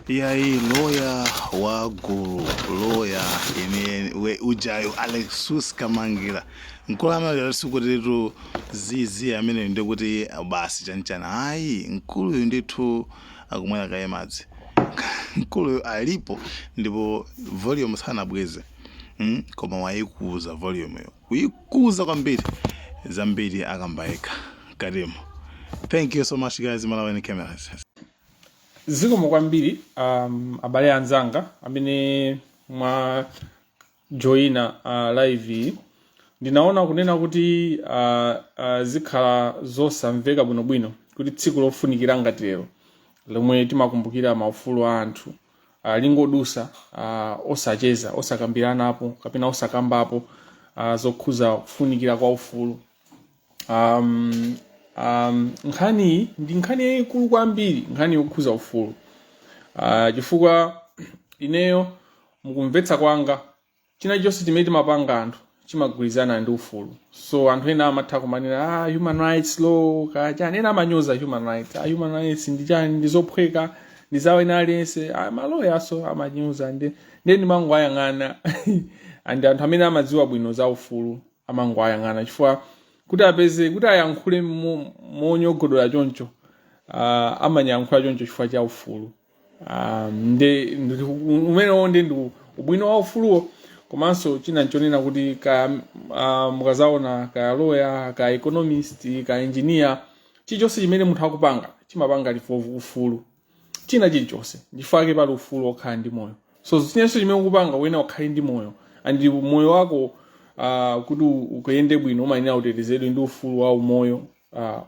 Iyayi, loya wa gulu, loya ine we ujayo Alexious Kamangira, mkulu amene sikuti zizi amene ndikuti basi chanchana. Ayi, mkuluyu ndithu akumwera kaye madzi. Mkuluyu alipo ndipo volume sanabweze, Koma wayikuza volume yo, kuyikuza kwambiri. Zambiri akamba yekha mkatimo. Thank you so much, guys. Malawi Cameras. Zikomo kwambiri, abale anzanga amene mwajoyina live iyi. Ndinaona kunena kuti zikhala zosamveka bwinobwino kuti tsiku lofunikira ngati lero, lomwe timakumbukira maufulu a anthu, lingodusa osacheza, osakambiranapo kapena osakambapo zokhuza kufunikira kwa ufulu. Nkhaniyi ndi nkhani yayikulu kwambiri, nkhani yokhuza ufulu, chifukwa ineyo mukumvetsa kwanga, china chonse chimene timapanga anthu chimagwirizana ndi ufulu. So anthu ena amatha kumanena, "Ah, human rights law kachani." Ena amanyoza human rights. "Ah, human rights ndi chani? Ndi zophweka, ndi zawo ena aliyense." Ah, maloyaso amanyoza ndi ndimangoayang'ana, and anthu amene amadziwa bwino za ufulu amangoayang'ana, chifukwa kuti apeze kuti ayankhule monyogodola choncho, amanyankhula choncho chifukwa cha ufulu. Umenewo ndi ubwino wa ufuluwo. Komanso china nchonena kuti ka mukazaona ka lawyer, ka economist, ka engineer, chilichonse chimene munthu akupanga chimapanga revolve ufulu, china chilichonse. Ndifake pali ufulu okhala ndi moyo. So chinenso chimene ukupanga, wena ukhale ndi moyo, and moyo wako kuti ukuyende bwino umayenera utetezedwe ndi ufulu wa umoyo,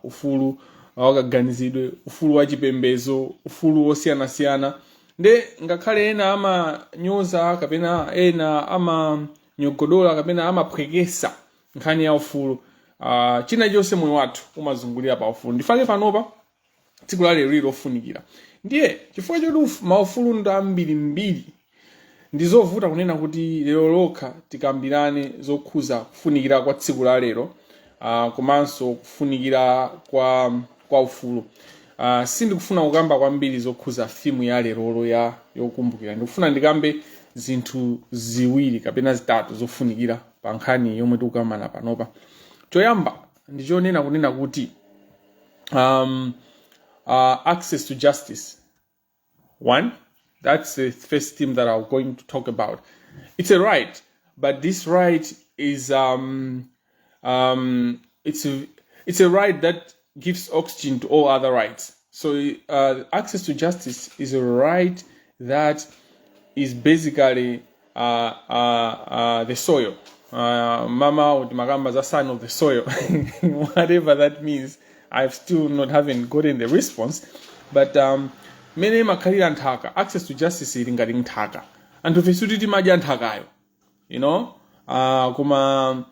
ufulu wakaganizidwe, ufulu wa chipembedzo, ufulu wosiyanasiyana. Nde ngakhale ena amanyoza kapena ena amanyogodola kapena amaphwekesa nkhani ya ufulu, china chonse moyo wathu umazungulira pa ufulu. Ndifake panopa tsiku la lero lili lofunikira. Ndiye chifukwa choti maufulu ndi ambirimbiri, ndi zovuta kunena kuti lero lokha tikambirane zokhuza kufunikira kwa tsiku la lero, komanso kufunikira kwa ufulu. Sindikufuna kukamba kwambiri zokhuza theme ya lerolo ya yokumbukira. Ndikufuna ndikambe zinthu ziwiri kapena zitatu zofunikira pa nkhani yomwe tikukambana panopa. Choyamba ndichonena kunena kuti access to justice. One, that's the first theme that I'm going to talk about. It's a right, but this right is it's a right that gives oxygen to all other rights. So access to justice is a right that is basically the soil. Mama Magamba is a son of the soil, whatever that means. I've still not haven't gotten the response, but mene makhalira nthaka, access to justice ili ngati nthaka. Anthu ife suti timadya nthakayo, koma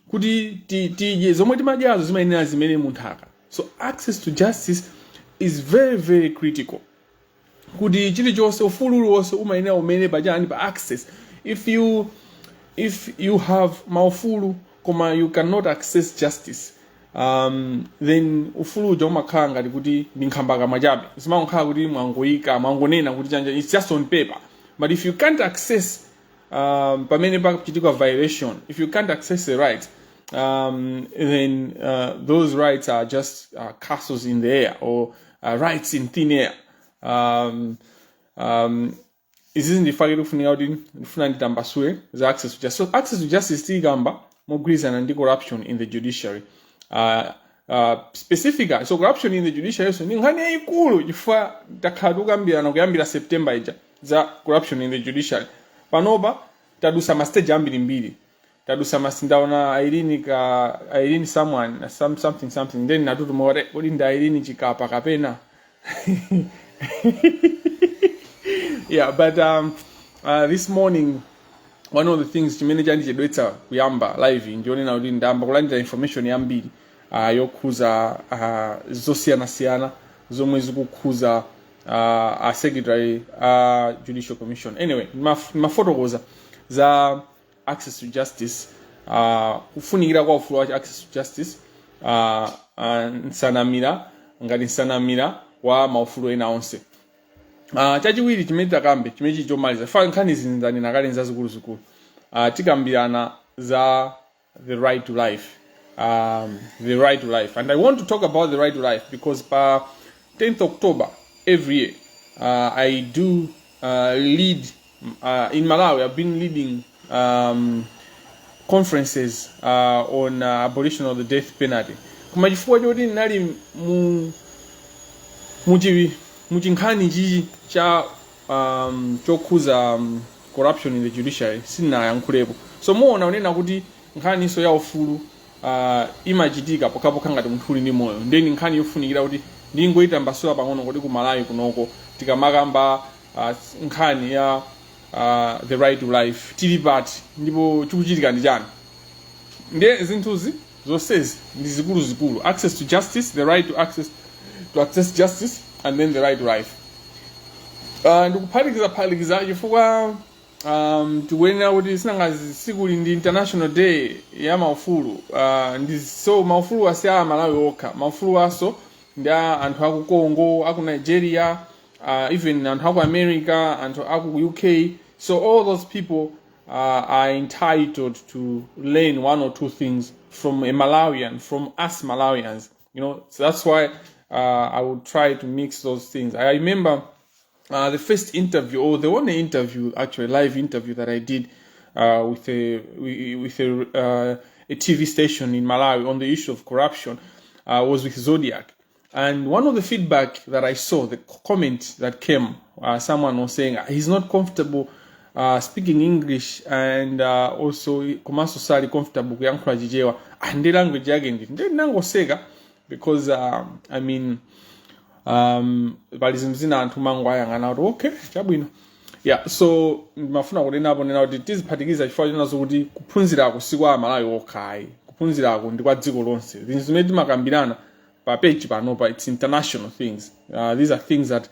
kuti tidye zomwe timadyazo zimayenera zimene mu nthaka. So access to justice is very, very critical kuti chilichonse, ufulu uliwonse umayenera umene pachani? Pa access. If you have maufulu koma you cannot access justice, then ufulu uja umakhala ngati kuti ndi nkhambakamwa chabe. Zimakhala kuti mwangoyika, mwangonena kuti chanja, it's just on paper. But if you can't access pamene pachitika violation, if you can't access the right, then those rights are just castles in the air or rights in thin air. Izizi ndifake tikufunika kuti ndifuna nditambasule za access to justice. So access to justice tiyikamba mogwirizana ndi corruption in the judiciary specifically. So corruption in the judiciary so ndi nkhani yayikulu, chifukwa takhala tikukambirana kuyambira September ija za corruption in the judiciary. Panopa tadusa ma stage ambirimbiri, tadusa mas ndaona Irene ka Irene someone some something something, then natutuma kuti kodi ndi Irene Chikapa kapena? Yeah, but this morning, one of the things chimene chandichedwetsa kuyamba live ndionena kuti ndayamba kulandira information yambiri yokhuza zosiyanasiyana zomwe zikukhuza a secretary a Judicial Commission. Anyway, mafotokoza za access to justice, kufunikira kwa ufulu wa access to justice, nsanamira, ngati nsanamira wa maufulu ena onse. Chachiwiri chimene takambe, chimene chili chomaliza, fa nkhani izi ndanena kale zazikuluzikulu, tikambirana za the right to life, the right to life. And I want to talk about the right to life because pa 10th October every year, I do lead in Malawi. I've been leading conferences on abolition of the death penalty, koma chifukwa choti ndinali mu muchinkhani chichi cha chokhuza corruption in the judiciary, sindinayankhulepo. So muona unena kuti nkhaniso ya ufulu imachitika pokhapokha ngati munthu uli ndi moyo. Ndeni nkhani yofunikira kuti ndingoyitambasula pang'ono kuti ku Malawi kunoko tikamakamba nkhani ya the right to life, tili pati ndipo chikuchitika ndi chani? Ndiye zinthuzi zonsezi ndi zikuluzikulu: access to justice, the right to access justice, and then the right to life. Ndikuphatikiza phatikiza chifukwa tikuyenera kuti sinanga sikuli ndi International Day ya maufulu, ndi so maufulu asi a Malawi okha, maufulu aso ndi a anthu aku Congo, aku Nigeria, even anthu aku America, anthu aku UK. So all those people are entitled to learn one or two things from a Malawian, from us Malawians. So that's why I would try to mix those things. I remember the first interview, or the only interview, actually, live interview that I did with a TV station in Malawi on the issue of corruption, was with Zodiak. And one of the feedback that I saw, the comment that came, someone was saying he's not comfortable speaking English and also komanso sali comfortable kuyankhula Chichewa and the language yake ndi ndinangoseka because I mean, pali zinthu zina anthu mango ayang'ana kuti okay, chabwino. Yeah, so ndimafuna kunenapo nena kuti tiziphatikiza chifukwa chonazo kuti kuphunzirako si kwa Amalawi okha ayi, kuphunzirako ndi kwa dziko lonse. Zinthu zimene timakambirana pa page panopa, it's international things. These are things that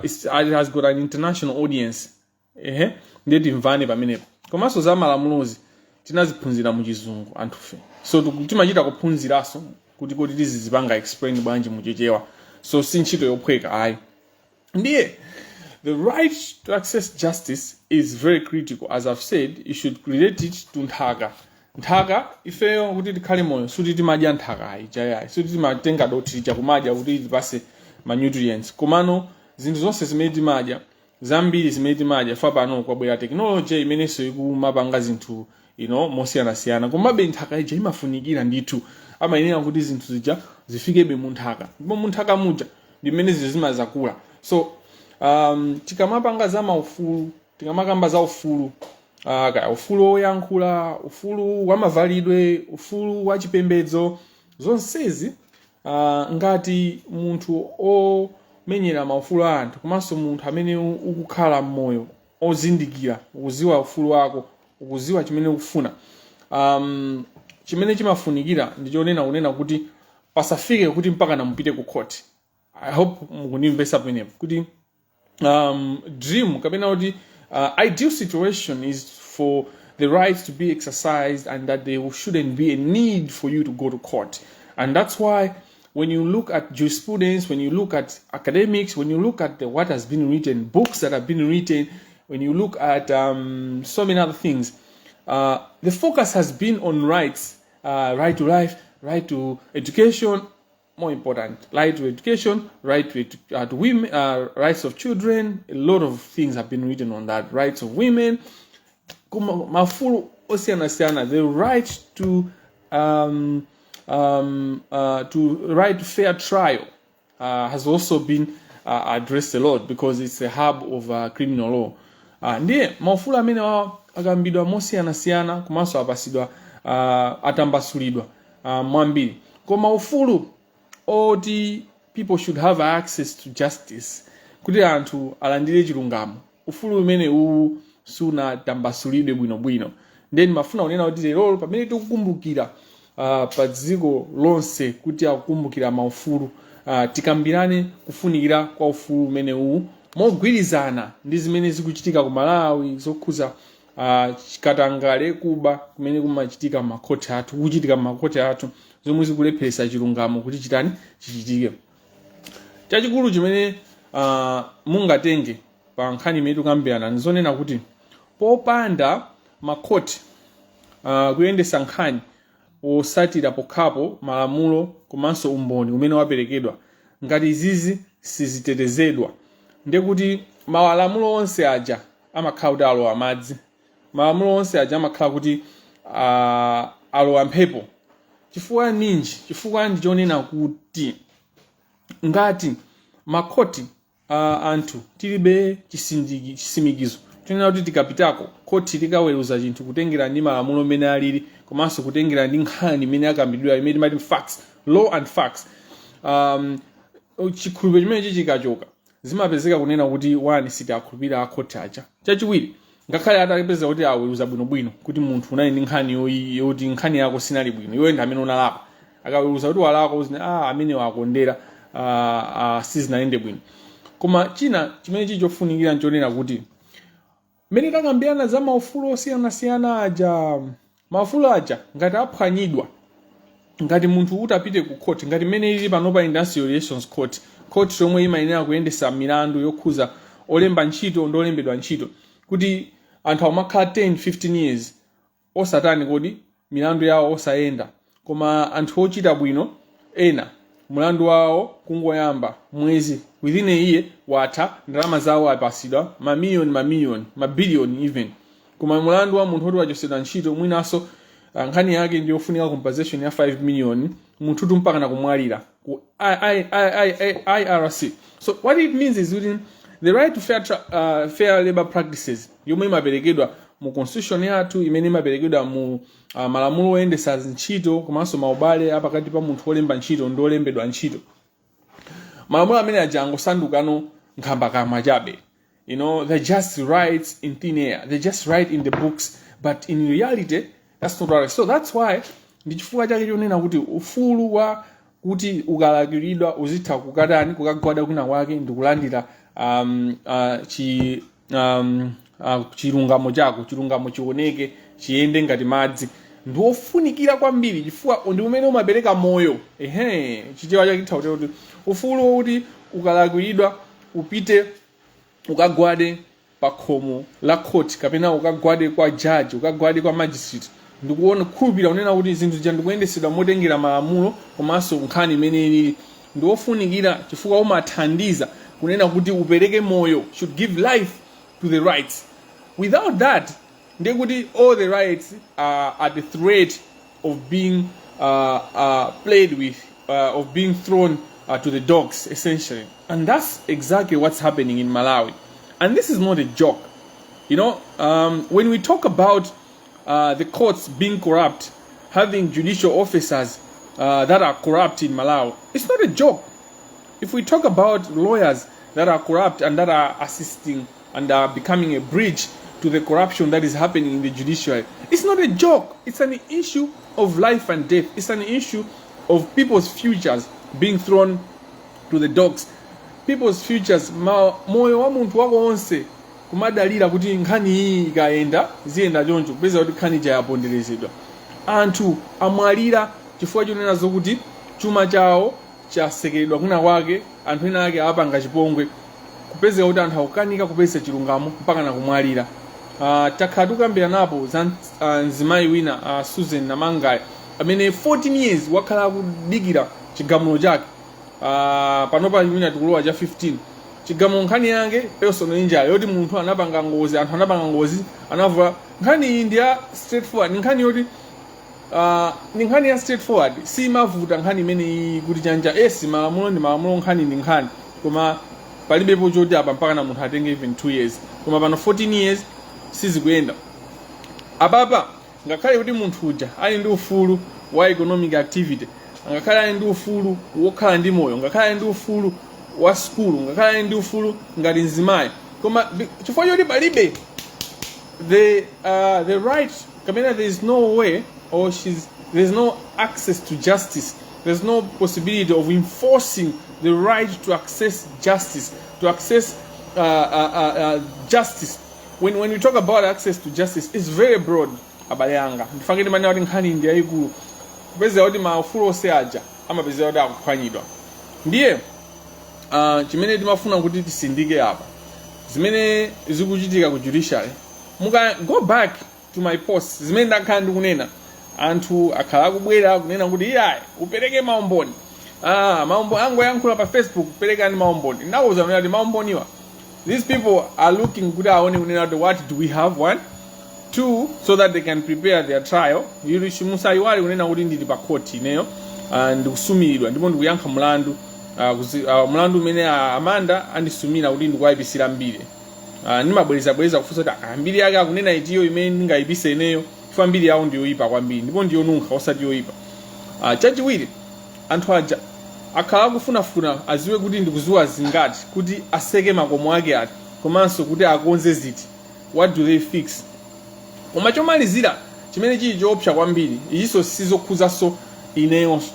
it has got an international audience. Ehe, ndiye timvane pamenepo. Komanso za malamulozi tinaziphunzira muchizungu anthufe, so timachita kuphunziranso kuti tizizipanga explain bwanji muchichewa. So si ntchito yophweka ayi. Ndiye the right to access justice is very critical. As I've said, you should relate it to nthaka. Nthaka, ifeyo kuti tikhale moyo, suti timadya nthaka ayi chayayi, suti timatenga dothi lija kumadya kuti tipase ma nutrients. Komano zinthu zonse zimene timadya, zambiri zimene timadya, fa pano kwabwera technology imenenso ikumapanga zinthu mosiyanasiyana, komabe nthaka ija imafunikira ndithu. Amayenera kuti zinthu zija zifikebe mu nthaka, ndipo mu nthaka muja ndi mmene zinthu zimazakula. So tikamapanga za maufulu, tikamakamba za ufulu, kaya ufulu woyankhula, ufulu wa mavalidwe, ufulu wa chipembedzo, zonsezi, ngati munthu omenyera maufulu a anthu komanso munthu amene ukukhala mmoyo ozindikira, ukuziwa ufulu wako, ukuziwa chimene ukufuna, chimene chimafunikira ndi chonena kunena kuti pasafike kuti mpaka namupite ku court. I hope mukundimvesa pamenepo kuti dream kapena kuti ideal situation is for the rights to be exercised and that there shouldn't be a need for you to go to court. And that's why when you look at jurisprudence, when you look at academics, when you look at what has been written, books that have been written, when you look at so many other things, the focus has been on rights, right to life, right to education, more important, right to education, right to women, rights of children. A lot of things have been written on that. Rights of women, maufulu osiyanasiyana, the right to right to fair trial has also been addressed a lot because it's a hub of criminal law. Ndiye maufulu amene wawa akambidwa mosiyanasiyana komanso apasidwa, atambasulidwa mwambiri, koma ufulu oti people should have access to justice, kuti anthu alandire chilungamo, ufulu umene uwu sunatambasulidwe bwinobwino. Then mafuna kunena kuti lero pamene tikukumbukira pa dziko lonse kuti akukumbukira maufulu, tikambirane kufunikira kwa ufulu umene uwu mogwirizana ndi zimene zikuchitika ku Malawi zokhuza katangale, kuba kumene kumachitika m'makhoti athu, kuchitika m'makhoti athu, zomwe zikulepheresa chilungamo kuti chitani, chichitike. Chachikulu chimene mungatenge pa nkhani imene tikukambirana nizonena kuti popanda makhoti kuyendesa nkhani posatira pokhapo malamulo komanso umboni umene waperekedwa, ngati izizi sizitetezedwa, ndiye kuti malamulo onse aja amakhala kuti alowa madzi, malamulo onse aja amakhala kuti alowa mphepo. Chifukwa ninji? Chifukwa ndichonena kuti ngati makhoti, anthu tilibe chisimikizo chonena kuti tikapitako khoti likaweruza chinthu kutengera ndi malamulo mmene alili komanso kutengera ndi nkhani imene akambidwira, imene timati facts, law and facts, chikhulupiriro chimenechi chikachoka, zimapezeka kunena kuti one, sitiakhulupirira akhoti aja. Chachiwiri, ngakhale atapeza kuti aweruza bwinobwino kuti munthu unali ndi nkhani yoti nkhani yako sinali bwino, iwe ndi amene unalakwa, akaweruza kuti walakwa, uzine amene wakondera, sizinayende bwino. Koma china chimene chili chofunikira nchonena kuti mmene takambirana za maufulu osiyanasiyana aja, maufulu aja ngati aphwanyidwa, ngati munthu utapite ku court, ngati mmene ili panopa Industrial Relations Court, court yomwe imayenera kuyendesa milandu yokhuza olemba ntchito ndi olembedwa ntchito, kuti anthu amakhala 10 15 years osatani kodi, milandu yawo osayenda, koma anthu ochita bwino ena mulandu wawo kungoyamba mwezi, within a year watha, ndalama zawo apasidwa, mamiliyoni, mamiliyoni, mabiliyoni even. Koma mulandu wa munthu oti wachosedwa ntchito, mwinanso nkhani yake ndiyofunika compensation ya 5 million, munthutu mpaka nakumwalira ku IRC. So what it means is kuti the right to fair labor practices yomwe imaperekedwa mu constitution yathu, imene imaperekedwa mu malamulo oyendesa ntchito komanso maubale apakati pa munthu wolemba ntchito ndi olembedwa ntchito, malamulo amene aja angosandukano nkhambakamwa chabe. They're just rights in thin air, they're just right in the books, but in reality that's not right. So that's why, ndi chifukwa chake chonena kuti ufulu wa kuti ukalakwilidwa uzitha kukatani, kukagwada kwina kwake ndikulandira chilungamo chako, chilungamo chioneke, chiyende ngati madzi, ndiofunikira kwambiri chifukwa ndi umene umapereka moyo. Ehe, Chichewa chake titha kuti ufulu wokuti ukalakwiridwa upite ukagwade pa khomo la court kapena ukagwade kwa judge, ukagwade kwa magistrate, ndikuona kukhulupirira kunena kuti zinthu zija ndikuyendesedwa motengera malamulo komanso nkhani imene ilili, ndiofunikira chifukwa umathandiza kunena kuti upereke moyo, should give life to the rights. Without that, ndiye kuti all the rights are at the threat of being played with, of being thrown to the dogs essentially. And that's exactly what's happening in Malawi, and this is not a joke. When we talk about the courts being corrupt, having judicial officers that are corrupt in Malawi, it's not a joke. If we talk about lawyers that are corrupt and that are assisting and are becoming a bridge to the corruption that is happening in the judiciary, it's not a joke. It's an issue of life and death. It's an issue of people's futures being thrown to the dogs. People's futures, moyo wa munthu wako wonse kumadalira kuti nkhani iyi ikayenda ziyenda choncho, kupeza kuti nkhani ija yaponderezedwa. Anthu amwalira chifukwa chonena zokuti chuma chawo chasekeredwa kwina kwake, anthu ena ake apanga chipongwe, kupezeka kuti anthu akukanika kupeza chilungamo mpaka nakumwalira. Takhala tikukambira napo za mzimayi wina, Susan Namangaya, amene 14 years wakhala akudikira chigamulo chake. Panopa wina tikulowa cha 15 chigamulo, nkhani yake personal injury yoti munthu anapanga ngozi, anthu anapanga ngozi, anavula. Nkhani iyi ndi ya straightforward, ndi nkhani yoti ndi nkhani ya straightforward, simavuta nkhani imene iyi kuti chanja esi malamulo ndi malamulo, nkhani ndi nkhani, koma palibepo choti apa mpaka na munthu atenge even 2 years. Koma pano 14 years sizikuyenda. Apapa ngakhale kuti munthu uja ali ndi ufulu wa economic activity, ngakhale ali ndi ufulu wokhala ndi moyo, ngakhale ali ndi ufulu wa sukulu, ngakhale ali ndi ufulu ngati mzimayi, koma chifukwa choti palibe the right kapena there is no way or she's there's no access to justice, there's no possibility of enforcing the right to access justice, to access justice. When we talk about access to justice, it's very broad, abale anga. Ndifake ndimanena kuti nkhani ndi yayikulu, kupezeka kuti maufulu onse aja amapezeka kuti akuphwanyidwa. Ndiye Chimene timafuna kuti tisindike apa, zimene zikuchitika ku judiciary, muka go back to my post, zimene ndakhala ndikunena, anthu akhala akubwera kunena kuti iyayi, upereke maumboni, maumboni angoyankhula pa Facebook, perekani maumboni. Ndawuza kunena kuti maumboniwa, these people are looking kuti aone kunena kuti what do we have, one, two, so that they can prepare their trial. Ili musayiwale kunena kuti ndili pa court ineyo, ndikusumiridwa ndipo ndikuyankha mlandu, mlandu umene Amanda andisumira kuti ndikuwayipisira mbiri. Ndimabwerezabwereza kufunsa kuti mbiri yake akunena itiyo imene ndingayipise ineyo, chifukwa mbiri yawo ndiyoyipa kwambiri ndipo ndiyonunkha, osati yoyipa. Chachiwiri, anthu aja akhala akufunafuna aziwe kuti ndikuziwa zingati, kuti aseke makomo ake ati, komanso kuti akonze ziti, what do they fix. Koma chomalizira chimene chili choopsa kwambiri, ichinso sizokhuzanso ineyonso,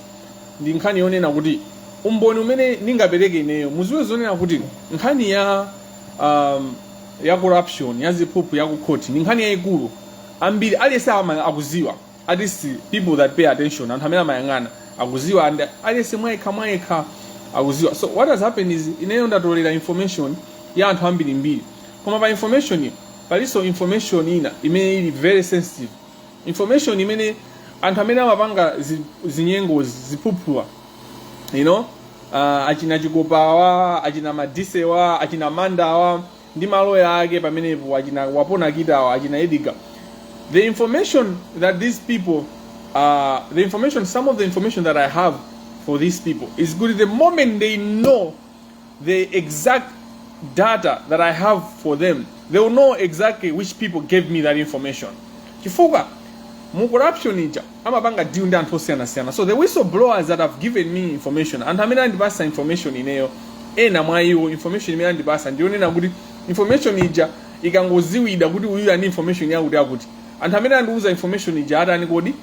ndi nkhani yonena kuti umboni umene ndingapereke ineyo, muziwe zonena kuti nkhani ya corruption, ya ziphuphu, ya kukhoti ndi nkhani yayikulu. Ambiri, aliyense akuziwa, at least people that pay attention, anthu amene amayang'ana akuziwa, and aliyense mwayekha mwayekha akuziwa. So what has happened is ineyo ndatolera information ya anthu ambirimbiri, koma pa information iyo palinso information ina imene ili very sensitive information, imene anthu amene amapanga zinyengozi, ziphuphuwa, achina Chikopawa, achina Madisewa, achina Mandawa ndi maloya ake pamenepo, achina Wapona Kitawa, achina Edgar, the information that these people the information some of the information that I have for these people is good. The moment they know the exact data that I have for them, they will know exactly which people gave me that information, chifukwa mu corruption ija amapanga deal ndi anthu osiyanasiyana. So the whistleblowers that have given me information, anthu amene andipasa information ineyo, ena mwa iwo information imene andipasa ndionena kuti information ija ikangoziwidwa kuti uyu ani information yakuti akuti, anthu amene andiuza information ija atani kodi?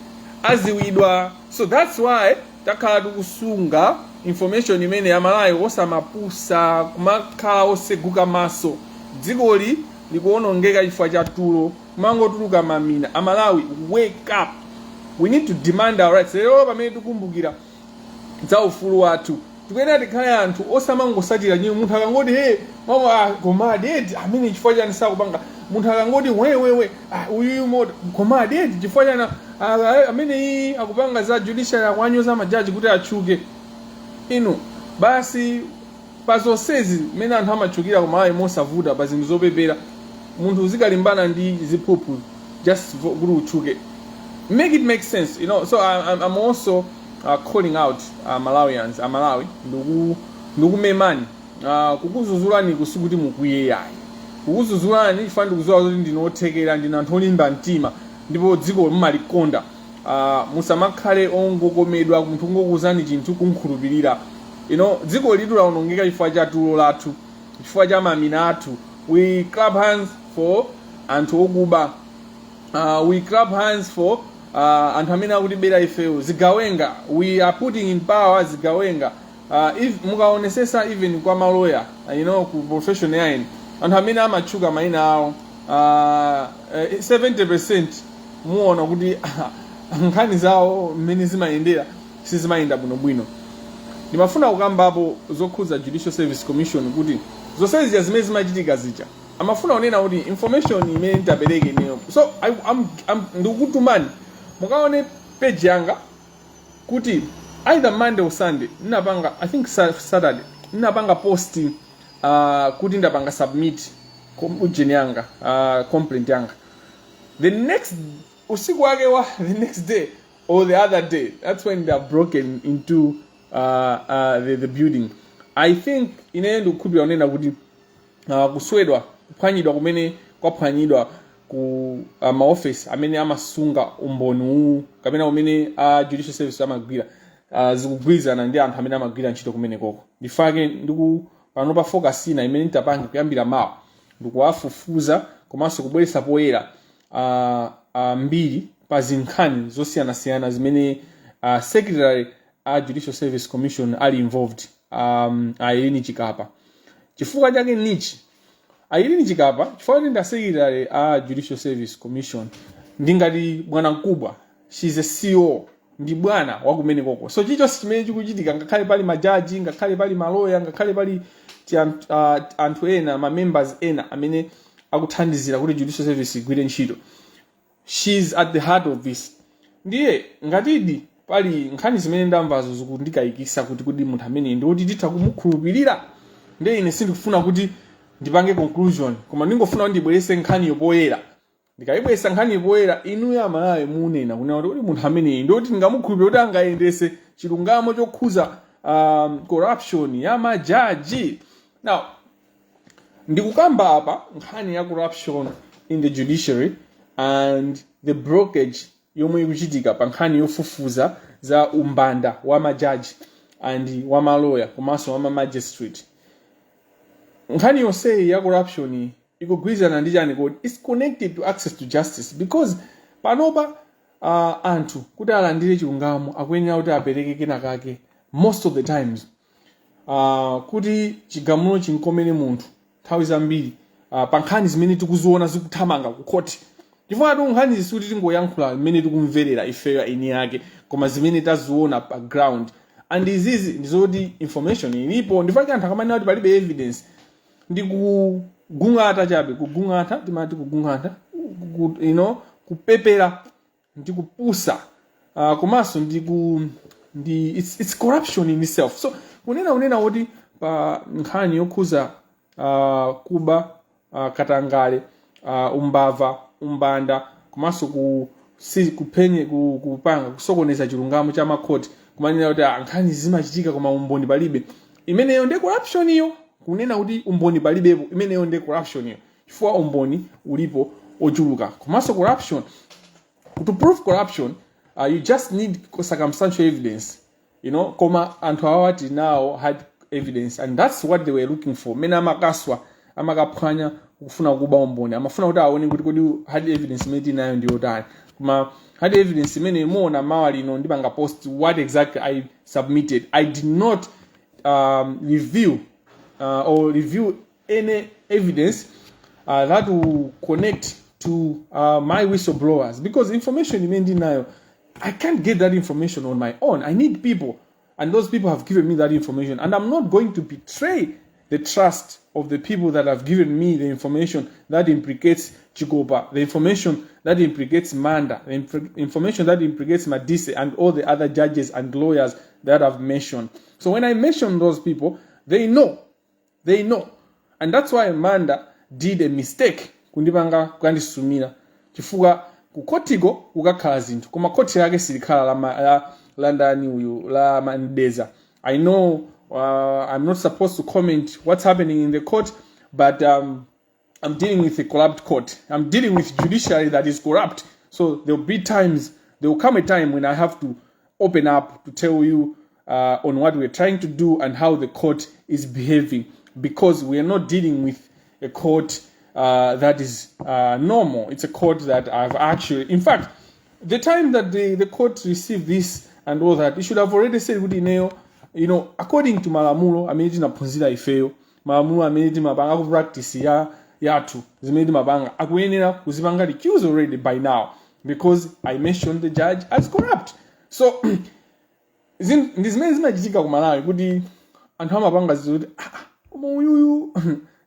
Aziwidwa. So that's why takhala tikusunga information imene. Amalawi, osamapusa, kumakhala oseguka maso. Dzikoli likuonongeka chifukwa cha tulo, kumangotuluka mamina. Amalawi, wake up. We need to demand our rights. Lero pamene tikumbukira za ufulu wathu, tikuyenera tikhale anthu osamangosatira nyimbo. Munthu akangoti, "Hey mama, komadi eti amene chifukwa chani sakupanga?" Munthu akangoti, "Wewewe, uyuyu moto," "Komadi eti chifukwa chani amene iyi akupanga za judiciary, akuanyoza majaji kuti atchuke?" Inu basi, pa zonsezi mmene anthu amatchukira kumalawi mosavuta pa zinthu zopepera, munthu uzikalimbana ndi ziphuphu just kuti utchuke. Make it make sense. So I'm also calling out Malawians, Amalawi, ndikumemani, kukuzuzulani kusikuti mukwiye yayi. Kukuzuzulani chifukwa ndikuziwa kuti ndinothekera, ndine anthu olimba mtima ndipo dziko mumalikonda. Musamakhale ongokomedwa, munthu ungokuuzani chinthu kunkhulupirira. Dziko litu laonongeka chifukwa cha tulo lathu, chifukwa cha mamina athu. We clap hands for anthu okuba, we clap hands for anthu amene akutibera ifeyo, zigawenga. We are putting in power zigawenga. If mukaonesesa even kwa maloya, ku profession yaini, anthu amene amatchuka mayina awo, 70% muona kuti nkhani zawo mmene zimayendera sizimayenda bwinobwino. Ndimafuna kukambapo zokhudza Judicial Service Commission, kuti zonse zija zimene zimachitika zija, amafuna kunena kuti information imene nditapereke ineyo. So ndikukutumani mukaone page yanga kuti either Monday or Sunday ndinapanga, I think Saturday, ndinapanga post kuti ndapanga submit ujeni yanga, complaint yanga. The next usiku wake wa the next day or the other day, that's when they have broken into the building. I think ineyo ndikukhulupirira kunena kuti kuswedwa, kuphwanyidwa kumene kwaphwanyidwa ku maofesi amene amasunga umboni uwu kapena umene a Judicial Service amagwira, zikugwirizana ndi anthu amene amagwira ntchito kumenekoko. Ndifake ndiku pano pa focus ina imene nditapange kuyambira mawa, ndikuwafufuza komanso kubweretsa poyera mbiri pa zinkhani zosiyanasiyana zimene secretary a Judicial Service Commission ali involved, Irene Chikapa. Chifukwa chake nichi, Irene Chikapa, chifukwa kuti ndi secretary a Judicial Service Commission, ndingati bwana mkubwa, she's a CEO. Ndi bwana wakumene koko. So chilichonse chimene chikuchitika, ngakhale pali majaji, ngakhale pali maloya, ngakhale pali anthu ena, ma members ena amene akuthandizira kuti judicial service igwire ntchito, she's at the heart of this. Ndiye ngatidi pali nkhani zimene ndamvazo zikundikayikisa kuti kodi munthu amene ndi woti titha kumukhulupirira? Ndiye ine sindikufuna kuti ndipange conclusion, koma ndingofuna kuti ndibwerese nkhaniyo poyera. Ndikayibweresa nkhaniyo poyera, inuyo Amalawi munena kunena kuti kodi munthu ameneyi ndi woti ndingamukhulupirira kuti angayendese chilungamo chokhuza corruption ya majaji? Now, ndikukamba apa nkhani ya corruption in the judiciary and the blockage yomwe ikuchitika pa nkhani yofufuza za umbanda wa majaji and wa maloya komanso wa ma magistrate. Nkhani yonseyi ya corruption ikugwirizana ndi chani kodi? It's connected to access to justice, because panopa anthu kuti alandire chilungamo akuyenera kuti apereke kenakake. Most of the times, kuti chigamulo chinkomere munthu, nthawi zambiri pa nkhani zimene tikuziona zikuthamanga ku khoti, chifukwa tu nkhani zisuti tingoyankhula zimene tikumverera ifeyo eni yake, koma zimene taziona pa ground. And izizi ndizoti information ilipo. Ndifake anthu akamanena kuti palibe evidence, ndi kugung'ata chabe. Kugung'ata, timati kugung'ata, kupepera ndi kupusa, komanso ndi ku ndi it's corruption in itself. So kunena kuti pa nkhani yokhuza kuba, katangale, umbava, umbanda, komanso ku si kuphenye kupanga kusokoneza chilungamo cha makhoti, kumanena kuti nkhani zimachitika koma umboni palibe, imeneyo ndi corruption iyo. Kunena kuti umboni palibepo, imeneyo ndi corruption iyo, chifukwa umboni ulipo ochuluka. Komanso corruption, to prove corruption, you just need circumstantial evidence. Koma anthu awa tinawo hard evidence, and that's what they were looking for. Mene amakaswa, amakaphwanya kufuna kuba umboni, amafuna kuti aone kuti kodi hard evidence imene tinayo ndi yotani. Koma hard evidence imene muona mawa lino ndipanga post what exactly I submitted. I did not review or review any evidence that will connect to my whistleblowers, because information imene ndinayo, I can't get that information on my own. I need people, and those people have given me that information, and I'm not going to betray the trust of the people that have given me the information that implicates Chikopa, the information that implicates Manda, the information that implicates Madise, and all the other judges and lawyers that I've mentioned. So when I mention those people, they know. They know. And that's why Manda did a mistake kundipanga kukandisumira, chifukwa kukotiko kukakhala zinthu, koma koti lake silikhala la ndani uyu, la Mandeza. I know I'm not supposed to comment what's happening in the court, but I'm dealing with a corrupt court. I'm dealing with judiciary that is corrupt. So there will come a time when I have to open up to tell you on what we're trying to do and how the court is behaving, because we are not dealing with a court that is normal. It's a court that I've actually, in fact, the time that the court received this and all that, it should have already said kuti ineyo, according to malamulo amene tinaphunzira ifeyo, malamulo amene timapanga ku practice ya yathu, zimene timapanga, akuyenera kuzipanga recuse already by now, because I mentioned the judge as corrupt. So ndi zimene zimachitika ku Malawi, kuti anthu amapanga zoti, ah, koma uyuyu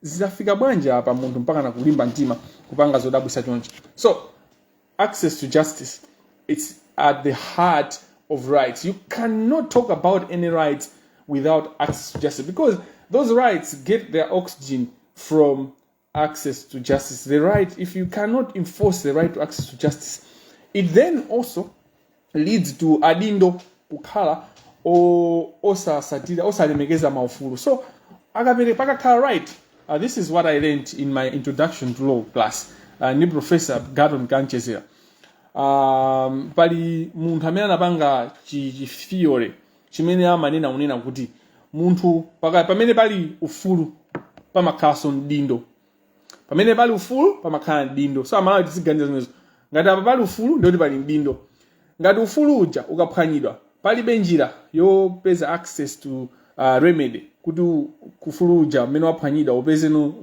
zidafika bwanji apa, munthu mpaka nakulimba mtima kupanga zodabwisa chonchi? So access to justice, it's at the heart of rights. You cannot talk about any rights without access to justice, because those rights get their oxygen from access to justice. The right, if you cannot enforce the right to access to justice, it then also leads to adindo kukhala osasatira, osalemekeza maufulu. So akapere pakakhala right, this is what I learned in my introduction to law class ndi Professor Garton Kanchezera. Pali munthu amene anapanga chi theory chimene amanena kunena kuti munthu pamene pali ufulu pamakhalanso mdindo. Pamene pali ufulu pamakhala mdindo. So Amalawi tiziganiza zimenezo. Ngati apa pali ufulu, ndiyoti pali mdindo. Ngati ufulu uja ukaphwanyidwa, palibe njira yopeza access to remedy kuti ufulu uja umene waphwanyidwa upezeno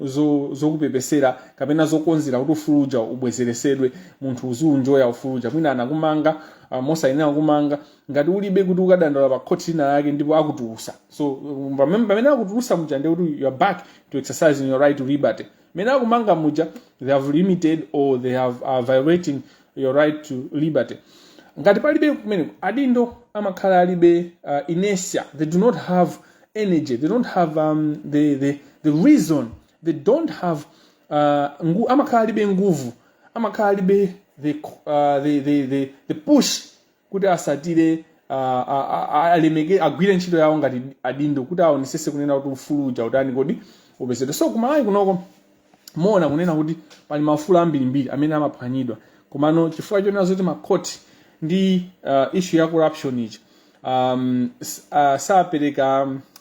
zokupepesera kapena zokonzera kuti ufulu uja ubwezeresedwe, munthu uziunjoya ufulu uja. Mwina anakumanga mosayenera kumanga, ngati ulibe kuti ukadandaula pa khoti lina lake ndipo akutulusa. So pamene akutulusa muja, ndiye kuti you are back to exercising your right to liberty. Mene akumanga muja, they have limited or they have violating your right to liberty. Ngati palibe kumeneko, adindo amakhala alibe inertia. They do not have energy, they don't have the reason, they don't have amakhala alibe nguvu, amakhala alibe the push kuti asatire, alemeke, agwire ntchito yawo ngati adindo kuti aonesese kunena kuti ufulu uja utani kodi, upezedwe. So kumalawi kunoko muona kunena kuti pali maufulu ambirimbiri amene amaphwanyidwa, komano chifukwa chonena zoti makhoti ndi issue ya corruption iji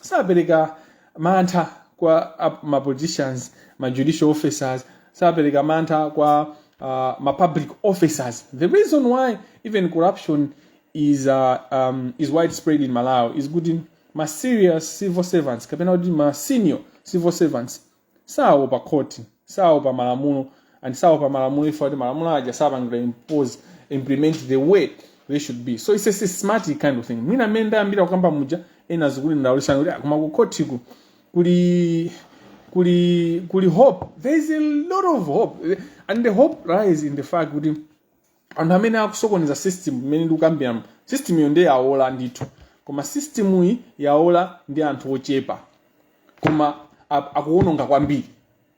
sapereka mantha kwa ma politicians, ma judicial officers, sapereka mantha kwa ma public officers. The reason why even corruption is widespread in Malawi is kuti ma serious civil servants kapena kuti ma senior civil servants saopa khoti, saopa malamulo, and saopa malamulo ifa kuti malamulo aja sapangira impose, implement the way they should be. So it's a systematic kind of thing. Mwina mmene ndayambira kukamba muja, ena zikuti ndawulisana kuti, "Ah, koma kukhotiku kuli hope." There is a lot of hope, and the hope lies in the fact kuti anthu amene akusokoneza system imene ndikukambira, system iyo ndiye yaola ndithu, koma system iyi yaola ndi anthu ochepa, koma akuwononga kwambiri.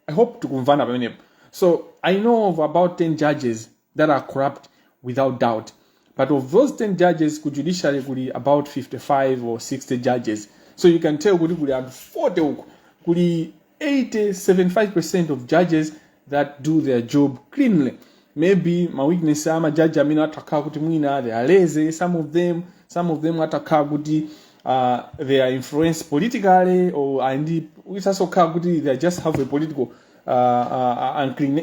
I hope tikumvana pamenepo. So I know of about 10 judges that are corrupt without doubt, but of those 10 judges, ku judiciary kuli about 55 or 60 judges. So you can tell kuti kuli anthu 40 uku, kuli 80 75% of judges that do their job cleanly. Maybe ma weakness ama judge amene atakhala kuti mwina they are lazy, some of them atakhala kuti they are influenced politically or and isasokhala kuti they just have a political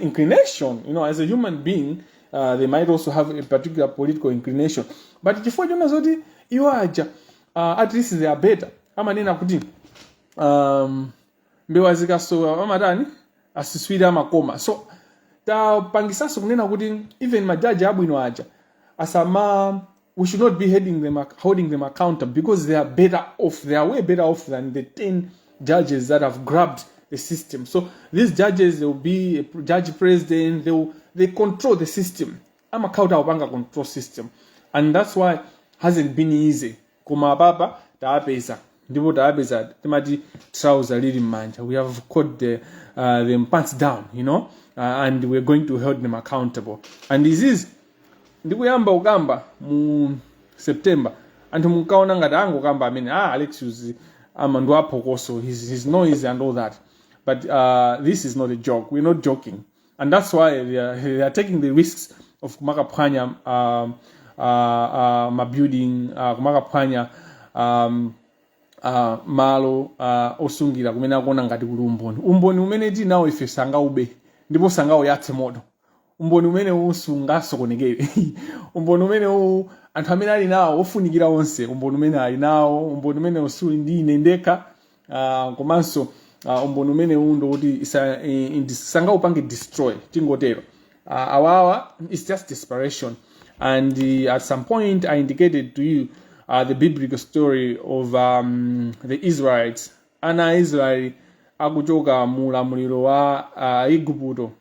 inclination. As a human being, they might also have a particular political inclination, but chifukwa chona zoti iwo aja, at least they are better. Amanena kuti mbewa zikasowa amatani, asiswire amakoma. So tapangisanso kunena kuti even majaji abwino aja asama, we should not be holding them accountable because they are better off, they are way better off than the 10 judges that have grabbed the system. So these judges, they will be a judge president, they control the system, amakhala akupanga control system, and that's why hasn't been easy. Koma apapa taapeza, ndipo taapeza timati trouser lili m'manja. We have caught them pants down, and we're going to hold them accountable. And this is ndikuyamba kukamba mu September, anthu munkaona ngati angokamba amene, ah, Alexius ama ndi aphokoso, his noise and all that, but this is not a joke. We're not joking, and that's why they are taking the risks of kumakaphwanya ma building, kumakaphwanya malo osungira kumene akuona ngati kuli umboni. Umboni umene tili nawo ife sangaube ndipo sangauyatse moto. Umboni umene usungasokonekere, umboni umene anthu amene ali nawo ofunikira onse, umboni umene ali nawo, umboni umene usuli ndi ine ndekha, komanso umboni umene uwu kuti sangaupange destroy, tingotero. Awawa is just desperation, and at some point I indicated to you the biblical story of the Israelites, ana a Israeli akuchoka mu ulamuliro wa Igupto.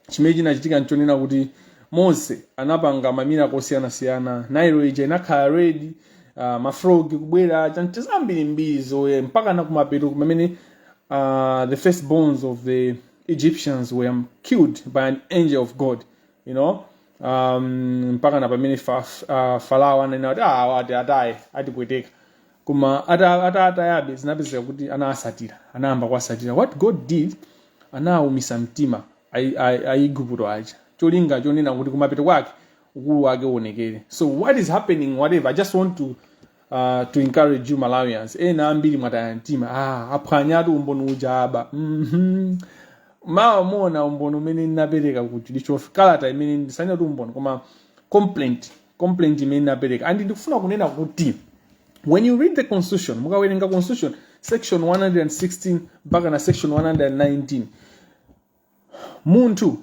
Chimene chinachitika nchonena kuti Mose anapanga ma miracle osiyanasiyana, Nile ija inakhala red, ma frog kubwera, chancha zambirimbiri zoye mpaka na kumapeto pamene the firstborns of the Egyptians were killed by an angel of God, mpaka na pamene Farao ananena kuti, ah, ati ataye atipweteka, koma atayabe zinapezeka kuti anawasatira, anayamba kuwasatira. What God did, anawumisa mtima Aigupto aja, cholinga chonena kuti kumapeto kwake ukulu wake uonekere. So what is happening, whatever, I just want to encourage you Malawians. Ena ambiri mwataya mtima, ah, aphwanyatu umboni uja aba. Mawa muona umboni umene ndinapereka ku judicial, kalata imene ndisanena kuti umboni koma complaint imene ndinapereka. And ndikufuna kunena kuti when you read the constitution, mukawerenga constitution Section 116 mpaka na section 119. Munthu,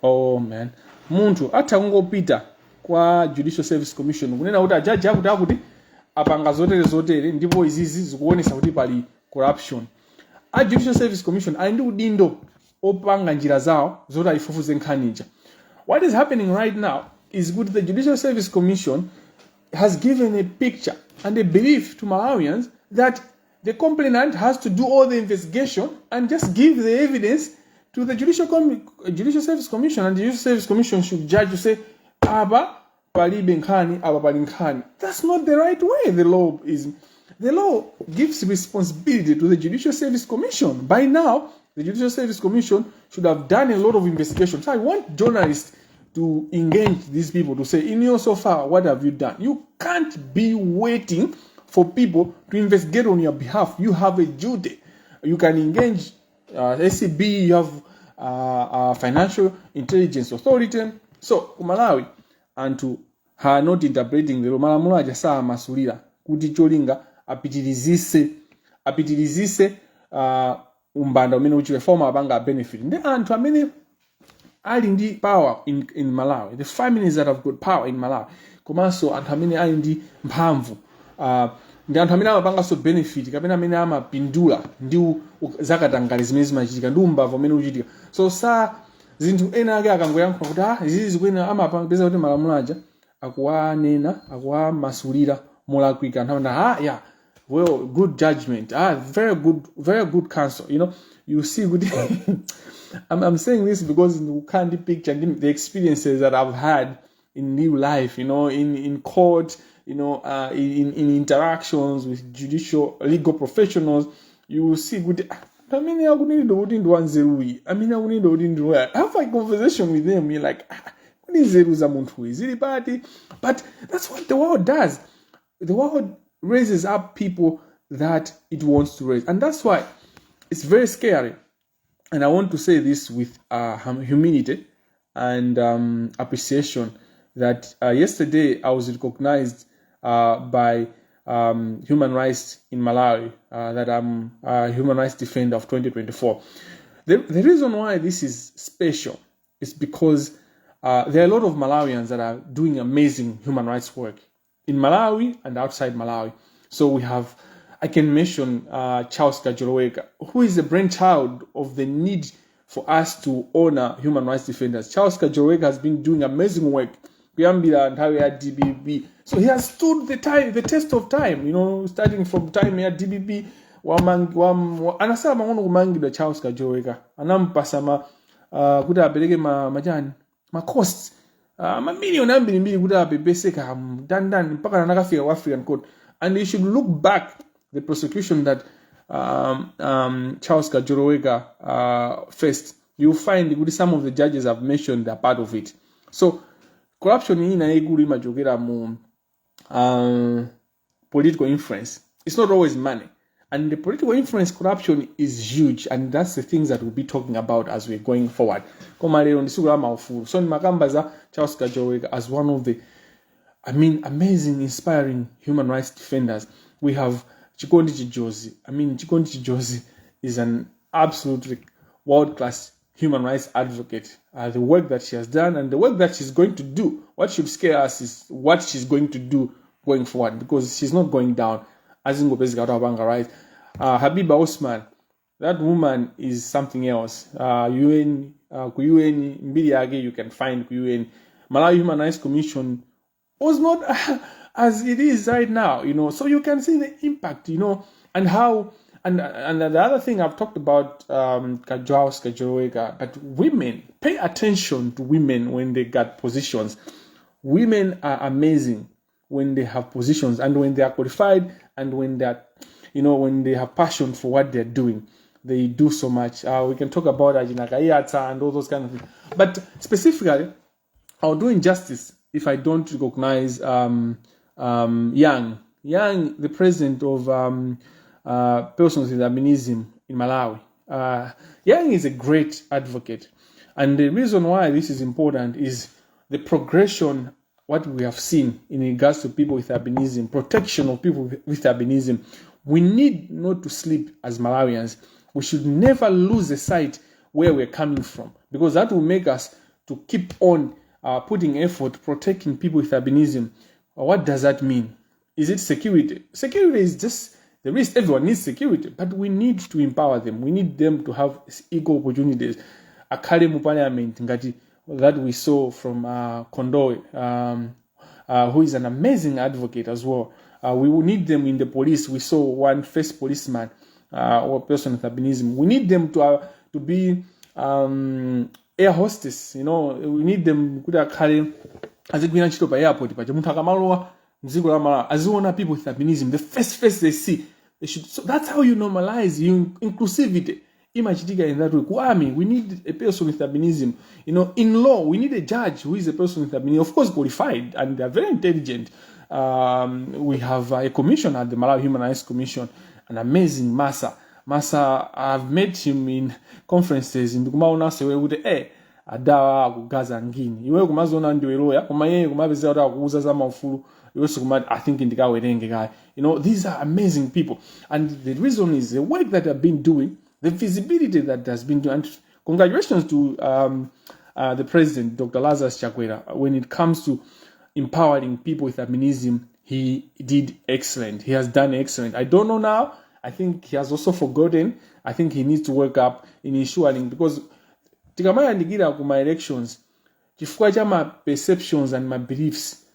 oh man, munthu atha kungopita kwa Judicial Service Commission kunena kuti ajaji akuti akuti apanga zotere zotere, ndipo izizi zikuonesa kuti pali corruption. A Judicial Service Commission ali ndi udindo opanga njira zawo zoti ayifufuze nkhani ija. What is happening right now is kuti the Judicial Service Commission has given a picture and a belief to Malawians that the complainant has to do all the investigation and just give the evidence to the Judicial Service Commission, and the Judicial Service Commission should judge to say, "Apa palibe nkhani, apa pali nkhani." That's not the right way. The law is the law gives responsibility to the Judicial Service Commission. By now, the Judicial Service Commission should have done a lot of investigation. So I want journalists to engage these people to say, "In your so far, what have you done?" You can't be waiting for people to investigate on your behalf. You have a duty. You can engage ACB, you have Financial Intelligence Authority. So, ku Malawi, anthu are not interpreting the law. Malamulo aja samasulira kuti cholinga apitirizise umbanda umene uchiwe former apanga benefit ndi anthu amene ali ndi power in Malawi, the families that have got power in Malawi, komanso anthu amene ali ndi mphamvu ndi anthu amene amapanganso benefit kapena amene amapindula ndi zakatangale zimene zimachitika ndi umbava umene uchitika. So sa zinthu ena ake akangoyankhula kuti ah, izizi zikuyenera, amapeza kuti malamulo aja akuwanena, akuwamasulira molakwika. Anthu amati, "Ah, yeah, well, good judgment, ah, very good, very good counsel." You see kuti I'm saying this because you can't picture the experiences that I've had in real life, in court, in interactions with judicial legal professionals. You will see kuti ah, amene akunenedwa kuti ndi wanzeruyi, amene akunenedwa kuti ndi lawyer, have a conversation with them, you're like, "Ah, kodi nzeru za munthuyi zili pati?" But that's what the world does. The world raises up people that it wants to raise, and that's why it's very scary. And I want to say this with humility and appreciation that yesterday I was recognized by Human Rights in Malawi that I'm a human rights defender of 2024. The reason why this is special is because there are a lot of Malawians that are doing amazing human rights work in Malawi and outside Malawi. So we have, I can mention Charles Kajoloweka, who is the brainchild of the need for us to honor human rights defenders. Charles Kajoloweka has been doing amazing work kuyambira nthawi ya DPP. So he has stood the test of time, starting from time ya DPP. Anasala pang'ono kumangidwa Charles Kajoloweka. Anampasa ma kuti apereke ma, machani, ma costs mamiliyoni ambirimbiri kuti apepese kamdandani mpaka anakafika ku African Court. And you should look back the prosecution that Charles Kajoloweka faced. You find kuti some of the judges have mentioned are part of it. So corruption ina yaikulu imachokera mu political influence. It's not always money. And the political influence corruption is huge, and that's the things that we'll be talking about as we're going forward. Koma lero ndi tsiku la maufulu. So ndimakamba za Charles Kajoloweka as one of the, I mean, amazing, inspiring human rights defenders. We have Chikondi Chijozi. I mean, Chikondi Chijozi is an absolutely world-class human rights advocate. The work that she has done and the work that she's going to do, what should scare us is what she's going to do going forward, because she's not going down. Azingopezeka kuti apanga right. Habiba Osman, that woman is something else. UN, ku UN, mbiri yake you can find ku UN. Malawi Human Rights Commission was not as it is right now. So you can see the impact, and how. And the other thing I've talked about, Charles Kajoloweka, but women, pay attention to women when they got positions. Women are amazing when they have positions and when they are qualified and when they are, when they have passion for what they're doing. They do so much. We can talk about Ajina Kaiyatsa and all those kind of things. But specifically, I'll do injustice if I don't recognize Young. Young, the president of persons with albinism in Malawi. Young is a great advocate. And the reason why this is important is the progression, what we have seen in regards to people with albinism, protection of people with albinism. We need not to sleep as Malawians. We should never lose the sight where we're coming from, because that will make us to keep on putting effort protecting people with albinism. What does that mean? Is it security? Security is just the risk. Everyone needs security, but we need to empower them. We need them to have equal opportunities. Akhale mu parliament ngati that we saw from Kondowe, who is an amazing advocate as well. We will need them in the police. We saw one first policeman or person with albinism. We need them to be air hostess. We need them kuti akhale azigwira ntchito pa airport paja. Munthu akamalowa mdziko la Malawi aziona people with albinism, the first face they see, they should. So that's how you normalize you, inclusivity imachitika in that way. Ku army we need a person with albinism. In law we need a judge who is a person with albinism, of course qualified, and they're very intelligent. We have a commission at the Malawi Human Rights Commission, an amazing Masa Masa. I've met him in conferences, ndikumaonanso iwe kuti adawa akugaza ngini. Iwe kumaziona ndiwe loya, koma iye kumapezeka kuti akuuza za maufulu, iwenso kumati, "I think ndikawerenge kaya." These are amazing people, and the reason is the work that they've been doing, the visibility that has been done. And congratulations to the president, Dr. Lazarus Chakwera. When it comes to empowering people with albinism, he did excellent. He has done excellent. I don't know now. I think he has also forgotten. I think he needs to work up in ensuring, because tikamayandikira kuma elections, chifukwa cha ma perceptions and ma beliefs,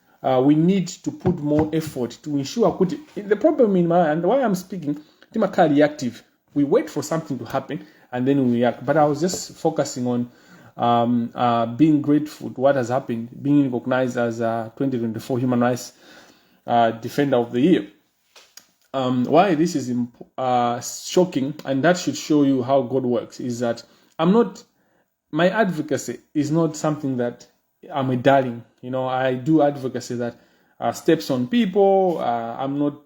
we need to put more effort to ensure kuti the problem in my, and why I'm speaking, timakhala reactive. We wait for something to happen and then we react. But I was just focusing on being grateful to what has happened, being recognized as a 2024 Human Rights Defender of the Year. Why this is shocking, and that should show you how God works, is that I'm not, my advocacy is not something that I'm a darling. I do advocacy that steps on people. I'm not.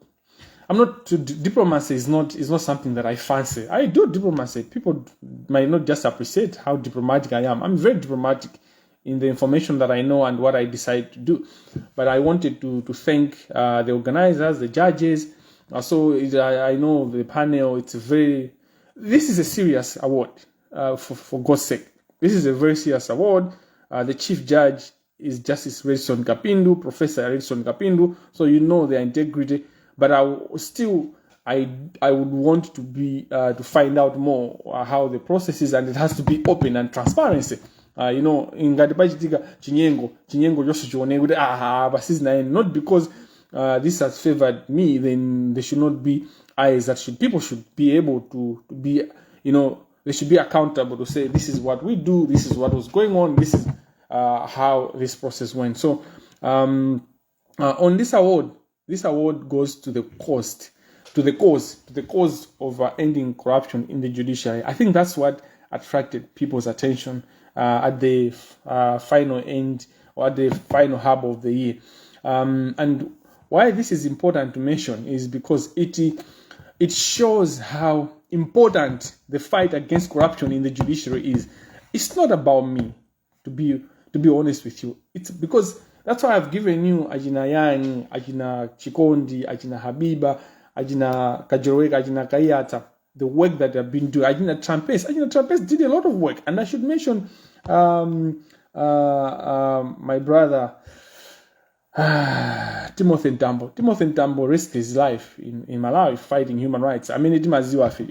Diplomacy is not something that I fancy. I do diplomacy. People might not just appreciate how diplomatic I am. I'm very diplomatic in the information that I know and what I decide to do. But I wanted to thank the organizers, the judges. So I know the panel. It's a very. This is a serious award. For God's sake, this is a very serious award. The chief judge is Justice Redson Kapindu, Professor Redson Kapindu. So you know their integrity. But I still, I would want to find out more how the process is, and it has to be open and transparency. Ngati pachitika chinyengo, chinyengo chonse chioneke kuti aha, apa sizinaene. Not because this has favored me, then there should not be eyes that should, people should be able to be, they should be accountable to say, "This is what we do, this is what was going on, this is how this process went." So on this award, this award goes to the cost, to the cause of ending corruption in the judiciary. I think that's what attracted people's attention at the final end or at the final hub of the year. And why this is important to mention is because it shows how important the fight against corruption in the judiciary is. It's not about me, to be honest with you. It's because that's why I've given you Ajina Yang, Ajina Chikondi, Ajina Habiba, Ajina Kajoroweka, Ajina Kayata, the work that they've been doing. Ajina Trampes. Ajina Trampes did a lot of work. And I should mention my brother, Timothy Mtambo. Timothy Mtambo risked his life in Malawi fighting human rights. I mean, it,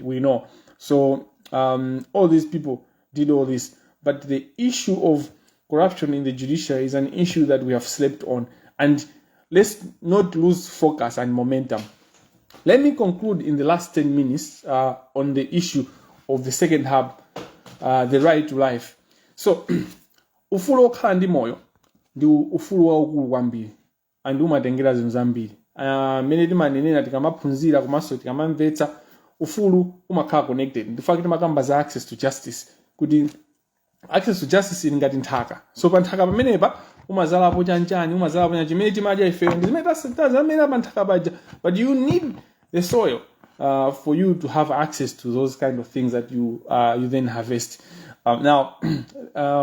we know. So all these people did all this. But the issue of corruption in the judiciary is an issue that we have slept on. And let's not lose focus and momentum. Let me conclude in the last 10 minutes on the issue of the second hub, the right to life. So, ufulu wokhala ndi moyo ndi ufulu waukulu kwambiri and umatengera zinthu zambiri mmene timanenera tikamaphunzira komanso tikamamvetsa ufulu umakhala connected. In fact, timakamba za access to justice, kuti access to justice ili ngati nthaka. So pa nthaka pamenepa umazalapo chanchani, umazalapo chani chimene timadya ifeyo ndi zimene tazamera pa nthaka paja, but you need the soil for you to have access to those kind of things that you then harvest. Now,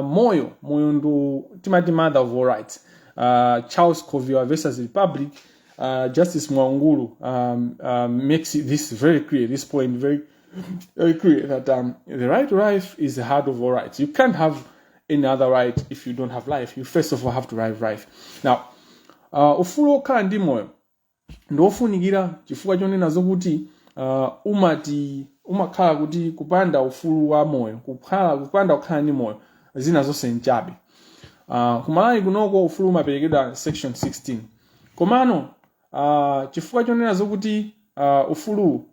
moyo ndo timati mother of all rights. Charles Kovioa versus Republic. Justice Mwaungulu makes this very clear, this point very, very clear, that the right to life is the heart of all rights. You can't have any other right if you don't have life. You first of all have to have life. Now, ufulu wokhala ndi moyo ndiofunikira chifukwa chonena zokuti umati umakhala kuti kupanda ufulu wa moyo, kukhala kupanda kukhala ndi moyo, zina zonse nchabe. Kumalawi kunoko ufulu umaperekedwa section 16, komano chifukwa chonena zokuti ufulu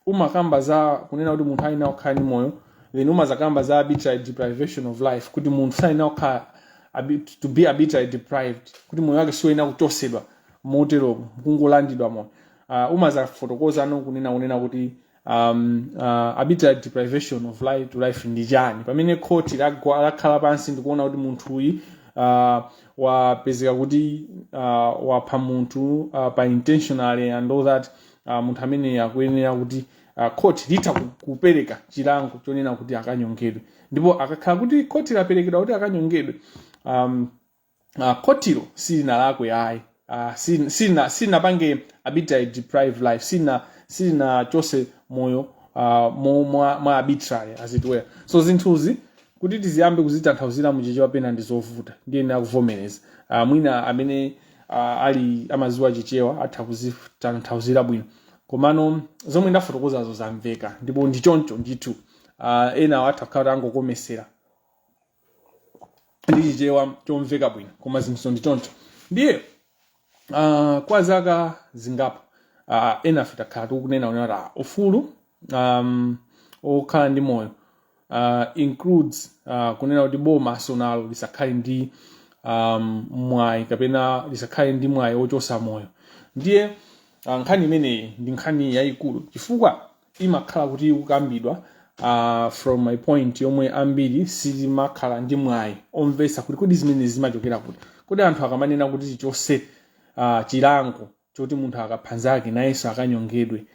umakamba za kunena kuti munthu ayenera kukhala ndi moyo, then umazakamba za arbitrary deprivation of life, kuti munthu sayenera kukhala to be arbitrarily deprived, kuti moyo wake siwoyenera kuchosedwa motero, kungolandidwa moyo. Umazafotokoza no kunena kuti arbitrary deprivation of life to life ndi chani, pamene khoti lakhala pansi ndikuona kuti munthuyi wapezeka kuti wapha munthu pa intentionally and all that, munthu amene akuyenera kuti khoti litha kupereka chilango chonena kuti akanyongedwe. Ndipo akakhala kuti khoti laperekedwa kuti akanyongedwe, khotilo silinalakwe ayi, silinapange arbitrary deprive life, silinachose moyo mwa arbitrary, as it were. So zinthuzi kuti tiziyambe kuzitanthauzira muchichewa pena ndi zovuta, ndiyenera kuvomereza. Mwina amene ali amaziwa Chichewa atha kuzitanthauzira bwino, komano zomwe ndafotokozazo zamveka ndipo ndi choncho ndithu. Ena atha kukhala kuti angokomesera ndi Chichewa chomveka bwino, koma zinthu ndi choncho. Ndiye kwa zaka zingapo ena afe takhala tikunena kuti ufulu okhala ndi moyo includes kunena kuti boma nalo lisakhale ndi mwayi kapena lisakhale ndi mwayi ochosa moyo. Ndiye nkhani imeneyi ndi nkhani yayikulu chifukwa imakhala kuti ikukambidwa from my point yomwe ambiri sitimakhala ndi mwayi omvetsa kuti kodi zimene zimachokera kuti, kodi anthu akamanena kuti tichose chilango choti munthu akapha nzake nayenso akanyongedwe,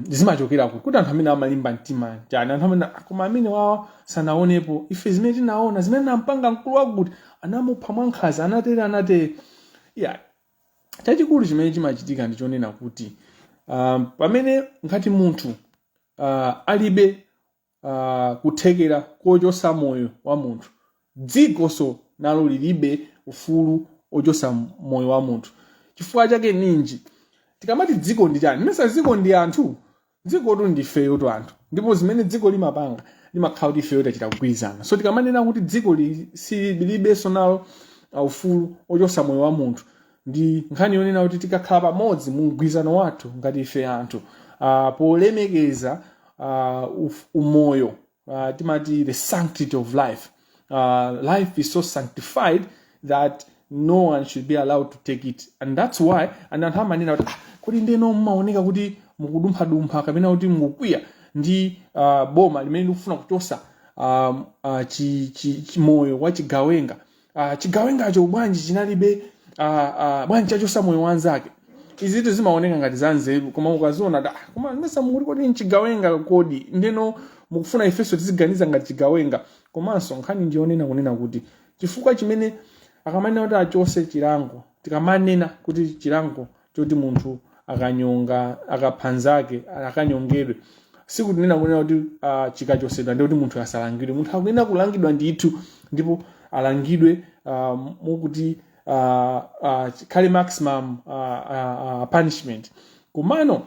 zimachokera kuti, kuti anthu amene amalimba mtima chani, anthu amene koma amene wawa sanaonepo ife zimene tinaona, zimene nampanga mkulu wakuti anamupha mwankhanza, anatere anatere. Yeah, chachikulu chimene chimachitika ndi chonena kuti pamene ngati munthu alibe kuthekera kochosa moyo wa munthu, dzikonso nalo lilibe ufulu ochosa moyo wa munthu. Chifukwa chake ninji? Tikamati dziko ndi chani? Mesa dziko ndi anthu? Dzikotu ndi ifeyo tu anthu, ndipo zimene dziko limapanga limakhala kuti ifeyo tachita kugwirizana. So tikamanena kuti dziko lilibenso nalo ufulu ochosa moyo wa munthu, ndi nkhani yonena kuti tikakhala pamodzi mu mgwirizano wathu ngati ife anthu, polemekeza umoyo, timati the sanctity of life. Life is so sanctified that no one should be allowed to take it, and that's why and anthu amanena kuti, "Ah, kodi ndeno mumaoneka kuti mukudumphadumpha kapena kuti mukukwiya ndi boma limene likufuna kuchosa moyo wa chigawenga. Chigawengacho bwanji chinalibe bwanji chachosa moyo wanzake?" Izitu zimaoneka ngati za nzeru, koma ukaziona da, koma mesa mukuti kodi nchigawenga? Kodi ndeno mukufuna ifenso tiziganiza ngati chigawenga? Komanso nkhani ndiyonena kunena kuti chifukwa chimene akamanena kuti achose chilango, tikamanena kuti chilango choti munthu akanyonga, akapha nzake akanyongedwe, sikutinena kunena kuti chikachosedwa ndi kuti munthu asalangidwe. Munthu akuyenera kulangidwa ndithu, ndipo alangidwe mukuti chikhale maximum punishment, komano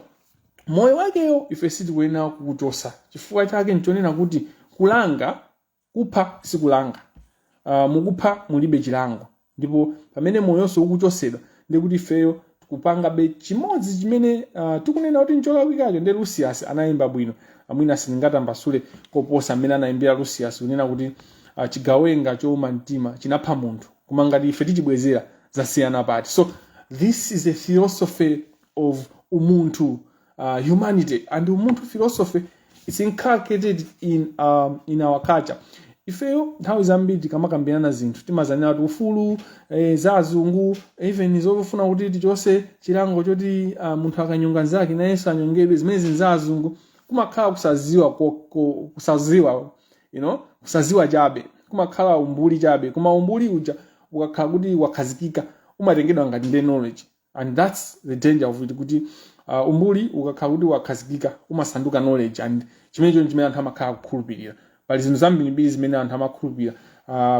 moyo wakeyo ife sitikuyenera kukuchosa. Chifukwa chake nchonena kuti kulanga, kupha sikulanga. Mukupha mulibe chilango, ndipo pamene moyonso ukuchosedwa ndikuti ifeyo tikupangabe chimodzi chimene tikunena kuti ncholakwikacho. Ndi Lucius anayimba bwino, amwina sindingatambasule koposa amene anayimbira Lucius, kunena kuti chigawenga chowuma mtima chinapha munthu, koma ngati ife tichibwezera zasiyana pati? So this is a philosophy of umunthu, humanity, and umunthu philosophy is inculcated in our culture. Ifeyo nthawi zambiri tikamakambirana zinthu timazanena kuti ufulu, za azungu, even zofuna kuti tichose chilango choti munthu akanyonga nzake nayenso anyongedwe, zimene zili za azungu, kumakhala kusaziwa kusaziwa, kusaziwa chabe, kumakhala umbuli chabe. Koma umbuli uja ukakhala kuti wakhazikika umatengedwa ngati ndi knowledge. And that's the danger of it, kuti umbuli ukakhala kuti wakhazikika umasanduka knowledge, and chimenecho chimene anthu amakhala kukhulupirira. Pali zinthu zambirimbiri zimene anthu amakhulupirira,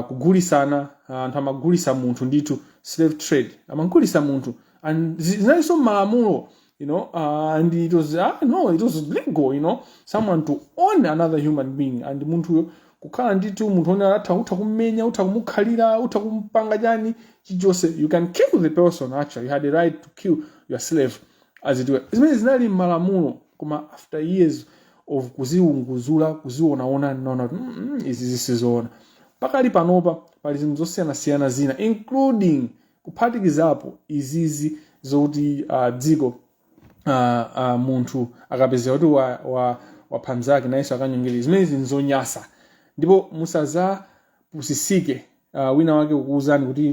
kugulisana, anthu amagulisa munthu ndithu, slave trade, amagulisa munthu, and zinalinso m'malamulo, and it was no, it was legal someone to own another human being, and munthuyo kukhala ndithu munthu one atha utha kummenya, utha kumukhalira, utha kumpanga chani chilichonse. You can kill the person. Actually, you had a right to kill your slave, as it were. Zimene zinali m'malamulo, koma after years of kuziunguzula, kuzionaona, naona kuti izi zisizoona. Pakali panopa pali zinthu zosiyanasiyana zina, including kuphatikizapo izizi zokuti dziko munthu akapezeka kuti wapha mnzake nayenso akanyongere. Zimene nzonyasa, ndipo musazapusisike wina wake kukuwuzani kuti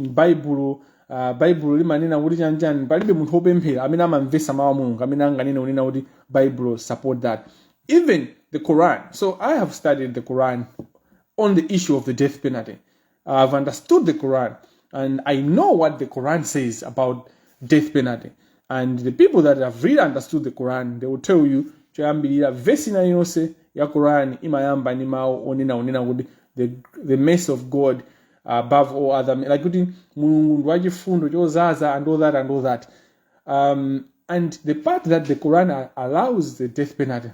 Baibulo limanena kuti chanchani. Palibe munthu wopemphera amene amamvesa mawu a Mulungu amene anganene kunena kuti Bible support that. Even the Quran. So I have studied the Quran on the issue of the death penalty. I've understood the Quran and I know what the Quran says about death penalty. And the people that have really understood the Quran, they will tell you, choyambirira, vesi ina yonse ya Quran imayamba ndi mawu onena kuti the mercy of God above all other, like kuti Mulungu ndi wachifundo chozaza and all that and all that. And the part that the Quran allows the death penalty,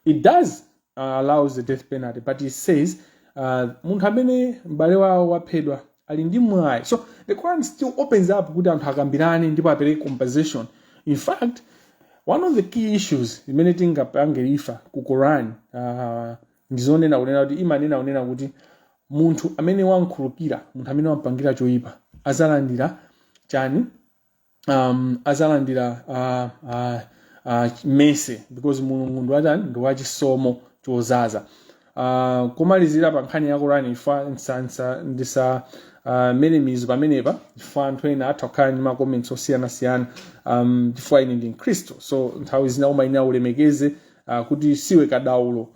it does allows the death penalty, but it says munthu amene m'bale wawo waphedwa ali ndi mwayi. So the Quran still opens up kuti anthu akambirane ndipo apereke compensation. In fact, one of the key issues imene tingapange refer ku Quran ndizonena kunena kuti imanena kunena kuti munthu amene wamkhululukira munthu amene wampangira choyipa azalandira chani? Azalandira mercy, because Mulungu ndi wachani? Ndi wachisomo chozaza. Kumalizira pa nkhani ya Qurani, ifa ndisa mene mizu pamenepa, chifukwa anthu ena atha kukhala ndi ma comments osiyanasiyana, chifukwa ine ndi Mkhristu, so nthawi zina umayenera ulemekeze kuti siwe kadaulo,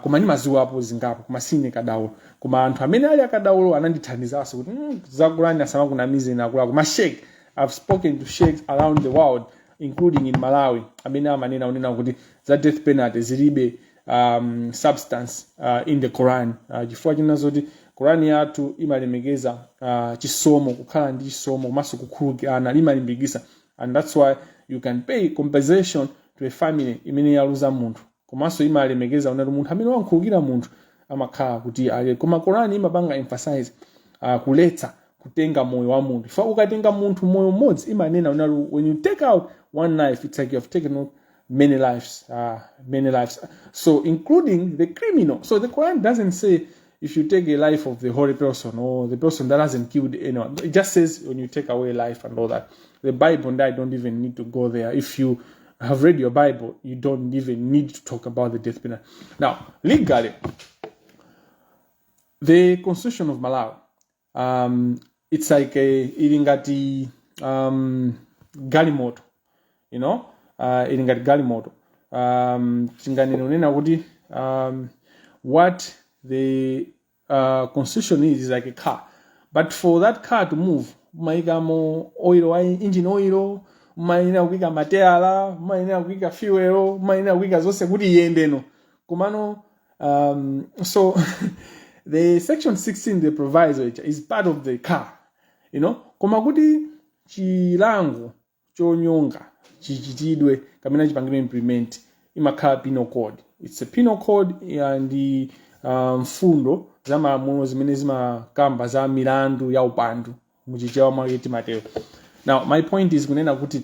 koma ndimaziwapo zingapo, koma sine kadaulo. Koma anthu amene ali akadaulo anandithandizanso kuti za Qurani asamakunamize akuluakulu. Ma sheikh, I've spoken to sheikhs around the world, including in Malawi, amene amanena kunena kuti za death penalty zilibe substance in the Quran, chifukwa china zoti Quran yathu imalemekeza chisomo, kukhala ndi chisomo komanso kukhululukirana, limalimbikisa, and that's why you can pay compensation to a family imene yaluza munthu. Komanso imalemekeza unati munthu amene wankhululukira munthu amakhala kuti ali, koma Quran imapanga emphasize kuletsa kutenga moyo wa munthu, chifukwa ukatenga munthu moyo mmodzi, imanena unati when you take out one life, it's like you have taken out many lives, many lives, so including the criminal. So the Quran doesn't say if you take a life of the holy person or the person that hasn't killed anyone. It just says when you take away life and all that. The Bible, and I don't even need to go there. If you have read your Bible, you don't even need to talk about the death penalty. Now, legally, the Constitution of Malawi, it's like a ili ngati galimoto, ili ngati galimoto. Tinganene unena kuti what the constitution is like a car, but for that car to move, umayikamo oil wa engine oil, umayenera kuyika mateyala, umayenera kuyika fuel, umayenera kuyika zonse kuti iyendeno. Komano so the section 16, the proviso is part of the car. Koma kuti chilango chonyonga chichitidwe kapena chipangidwe implement, imakhala penal code. It's a penal code, ndi mfundo za malamulo zimene zimakamba za milandu ya upandu, muchichewa mwake timatero. Now, my point is kunena kuti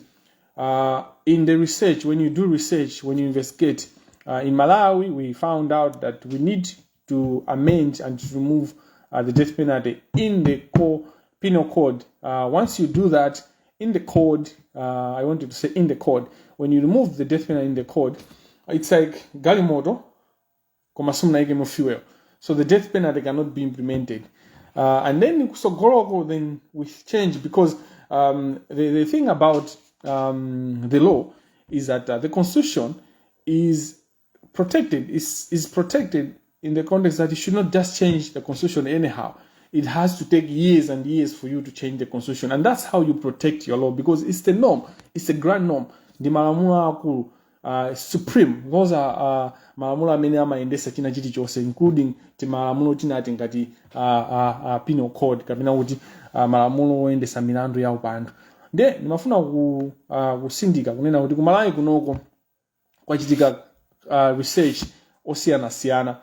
in the research, when you do research, when you investigate, in Malawi we found out that we need to amend and to remove the death penalty in the penal code. Once you do that in the code, I wanted to say in the code, when you remove the death penalty in the code, it's like galimoto koma simunayikemo fuel, so the death penalty cannot be implemented. And then kusogoloko, then with change, because the thing about the law is that the constitution is protected, is protected in the context that you should not just change the constitution anyhow. It has to take years and years for you to change the constitution, and that's how you protect your law, because it's the norm, it's the grand norm, ndi malamulo akulu, supreme. Those are malamulo amene amayendesa china chilichonse, including timalamulo tinati ngati penal code kapena kuti malamulo oyendesa milandu ya upandu. Nde ndimafuna kusindika kunena kuti kumalawi kunoko kwachitika research osiyanasiyana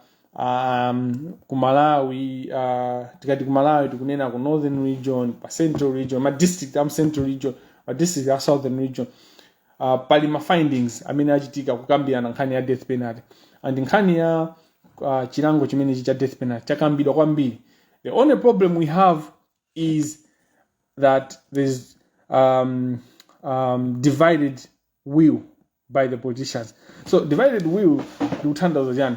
ku Malawi. Tikati ku Malawi, tikunena ku Northern Region, pa Central Region, ma district am Central Region, ma district a Southern Region. Pali ma findings amene achitika kukambirana nkhani ya death penalty, and nkhani ya chilango chimenechi cha death penalty chakambidwa kwambiri. The only problem we have is that there's divided will by the politicians. So divided will ndikutanthauza chani?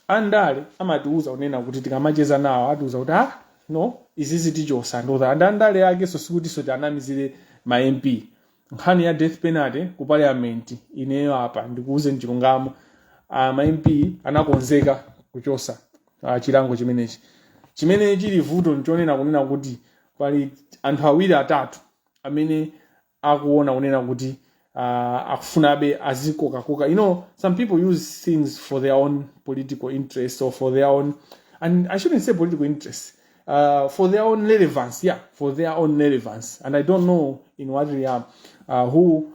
Andale amatiuza kunena kuti, tikamacheza nawo atiuza kuti, "Ah, no, izizi tichosa ndotha." And andale ake so sikuti tianamizire ma MP. Nkhani ya death penalty ku parliament, ineyo apa ndikuuze mchilungamo, ma MP anakonzeka kuchosa chilango chimenechi. Chimene chili vuto nchonena kunena kuti pali anthu awiri atatu amene akuona kunena kuti akufunabe azikokakoka. Some people use things for their own political interests or for their own, and I shouldn't say political interests, for their own relevance. Yeah, for their own relevance. And I don't know in what realm, who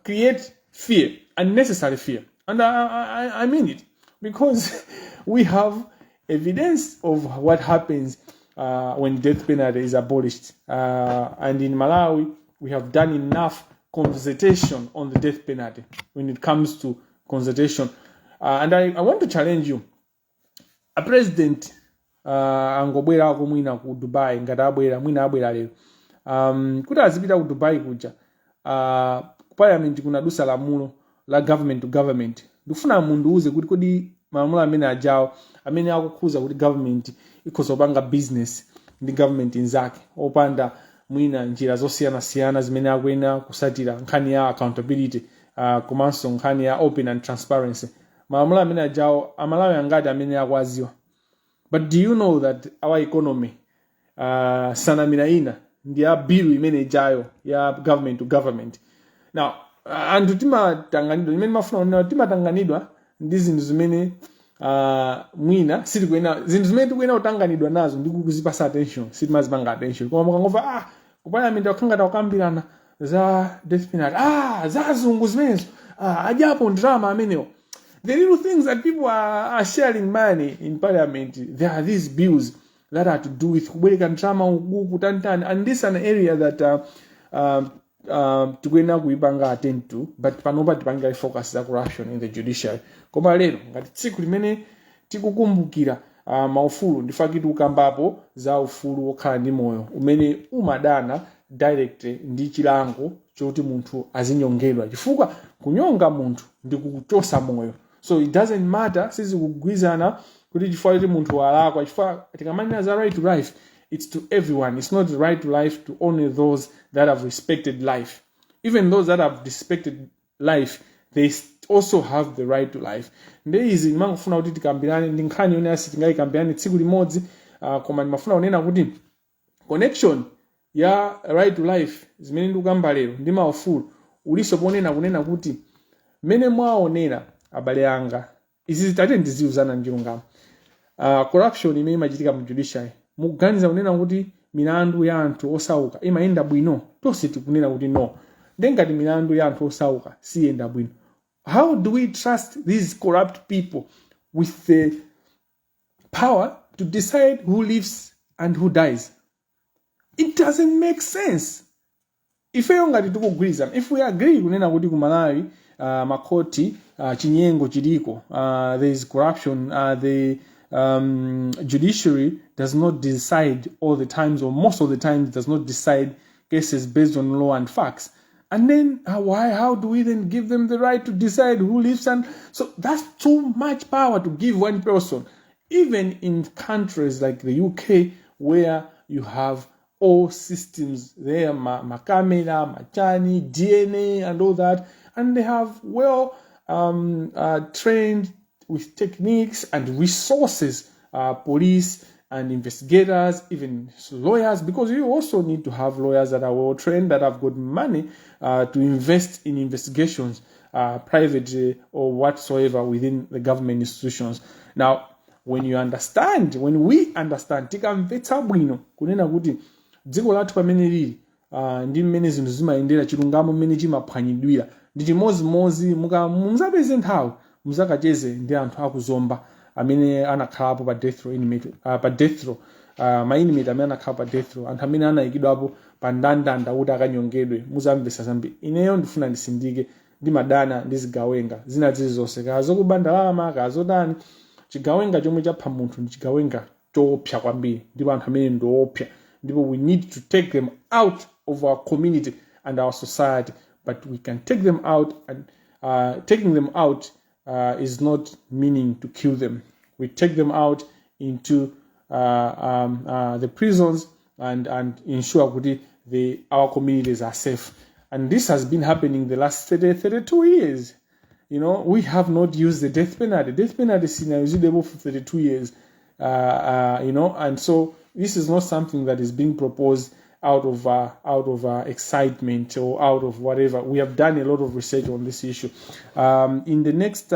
create fear, unnecessary fear. And I mean it because we have evidence of what happens when death penalty is abolished. And in Malawi, we have done enough consultation on the death penalty when it comes to consultation. And I want to challenge you. A president angobwerako mwina ku Dubai, ngati abwera, mwina abwera lero, kuti azipita ku Dubai kuja, ku parliament kunadusa lamulo la government to government. Ndikufuna mundiuze kuti kodi malamulo amene ajawo amene akukhuza kuti government ikhoza kupanga business ndi government inzake opanda mwina njira zosiyanasiyana zimene akuyenera kusatira, nkhani ya accountability, komanso nkhani ya open and transparency, malamulo amene ajawo Amalawi angati amene akuaziwa? But do you know that our economy, sanamira ina ndi ya bill imene ijayo ya government to government? Now, anthu timatanganidwa, imene mafuna kunena, timatanganidwa ndi zinthu zimene mwina sitikuena, zinthu zimene tikuyenera kutanganidwa nazo ndi kuzipasa attention, sitimazipanga attention. Koma mukangomva, "Ah, ku parliament wakhangata kukambirana za death penalty," "Ah, za azungu zimenezo, ah, adyapo ndalama amenewo." The little things that people are sharing money in parliament, there are these bills that are to do with kubwereka ndalama uku kutantani, and this is an area that tikuyenera kuipanga attend to, but panopa tipangira focus za corruption in the judiciary. Koma lero ngati tsiku limene tikukumbukira maufulu, ndifaki tikukambapo za ufulu wokhala ndi moyo umene umadana direct ndi chilango choti munthu azinyongedwa, chifukwa kunyonga munthu ndi kuchosa moyo. So it doesn't matter, sizikugwizana kuti chifukwa choti munthu walakwa, chifukwa tikamanena za right to life, it's to everyone. It's not the right to life to only those that have respected life. Even those that have respected life, they also have the right to life. Nde izi ndimangofuna kuti tikambirane, ndi nkhani yonse sitingayikambirane tsiku limodzi, koma ndimafuna kunena kuti connection ya right to life zimene ndikukamba lero ndi maufulu uliso ponena kunena kuti mmene mwaonera, abale anga, izi tate ndiziuzana njilungamo, corruption imene imachitika mu judiciary, mukuganiza kunena kuti milandu ya anthu osauka imayenda bwino? Tonse tikunena kuti no. Nde ngati milandu ya anthu osauka siyenda bwino, how do we trust these corrupt people with the power to decide who lives and who dies? It doesn't make sense. Ifeyo ngati tikugwirizana, if we agree kunena kuti ku Malawi makhoti chinyengo chiliko, there is corruption, the judiciary does not decide all the times or most of the times does not decide cases based on law and facts, and then why how do we then give them the right to decide who lives? And so that's too much power to give one person, even in countries like the UK, where you have all systems there, ma camera, machani, DNA and all that, and they have well trained with techniques and resources police. and investigators, even lawyers, because you also need to have lawyers that are well trained, that have got money to invest in investigations, private or whatsoever within the government institutions. Now, when you understand, when we understand, tikamvetsa bwino kunena kuti dziko lathu pamene lili ndi mmene zinthu zimayendera, chilungamo mmene chimaphwanyidwira, ndi chimozimozi muzapeze nthawi muzakacheze ndi anthu akuzomba amene anakhalapo pa death row inmate, pa death row, ma inmate amene anakhala pa death row, anthu amene anayikidwapo pa ndandanda kuti akanyongedwe, muzamvesa zambiri. Ineyo ndifuna ndisindike, ndimadana ndi zigawenga zina zilizonse, kaya zokuba ndalama, kaya zotani. Chigawenga chomwe chapha munthu ndi chigawenga choopsa kwambiri, ndipo anthu amene ndiopsa, ndipo we need to take them out of our community and our society. But we can take them out, and taking them out is not meaning to kill them. We take them out into the prisons and ensure kuti our communities are safe. And this has been happening the last 30, 32 years. We have not used the death penalty. Death penalty sinayuzidwepo for 32 years. And so this is not something that is being proposed out of excitement or out of whatever. We have done a lot of research on this issue. In the next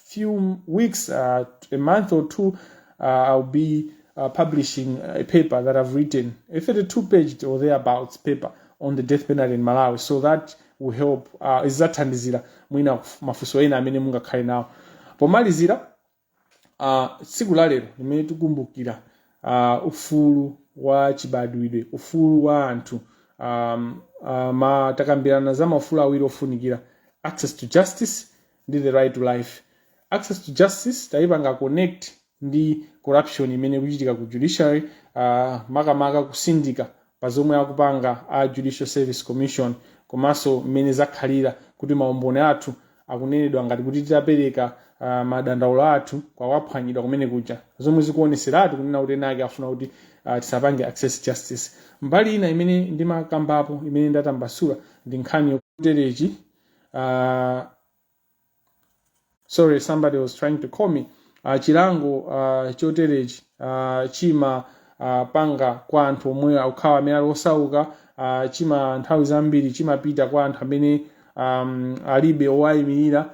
few weeks, a month or two, I'll be publishing a paper that I've written, a 32-page or thereabouts paper on the death penalty in Malawi. So that will help, idzathandizira mwina mafunso ena amene mungakhale nawo. Pomalizira, tsiku la lero limene tikumbukira ufulu wa chibadwidwe, ufulu wa anthu, takambirana za maufulu awiri ofunikira: access to justice ndi the right to life. Access to justice tayipanga connect ndi corruption imene ikuchitika ku judiciary, makamaka kusindika pa zomwe akupanga a Judicial Service Commission, komanso mmene zakhalira kuti maumboni athu akunenedwa ngati kuti titapereka madandaulo athu kwawaphwanyidwa kumene kuja, zomwe zikuoneseratu kunena kuti ena ake afuna kuti tisapange access justice. Mbali ina imene ndimakambapo, imene ndatambasula, ndi nkhani yoterechi. Sorry, somebody was trying to call me. Chilango choterechi chima panga kwa anthu omwe akukhala amene ali osauka, chima nthawi zambiri chimapita kwa anthu amene alibe owayimirira,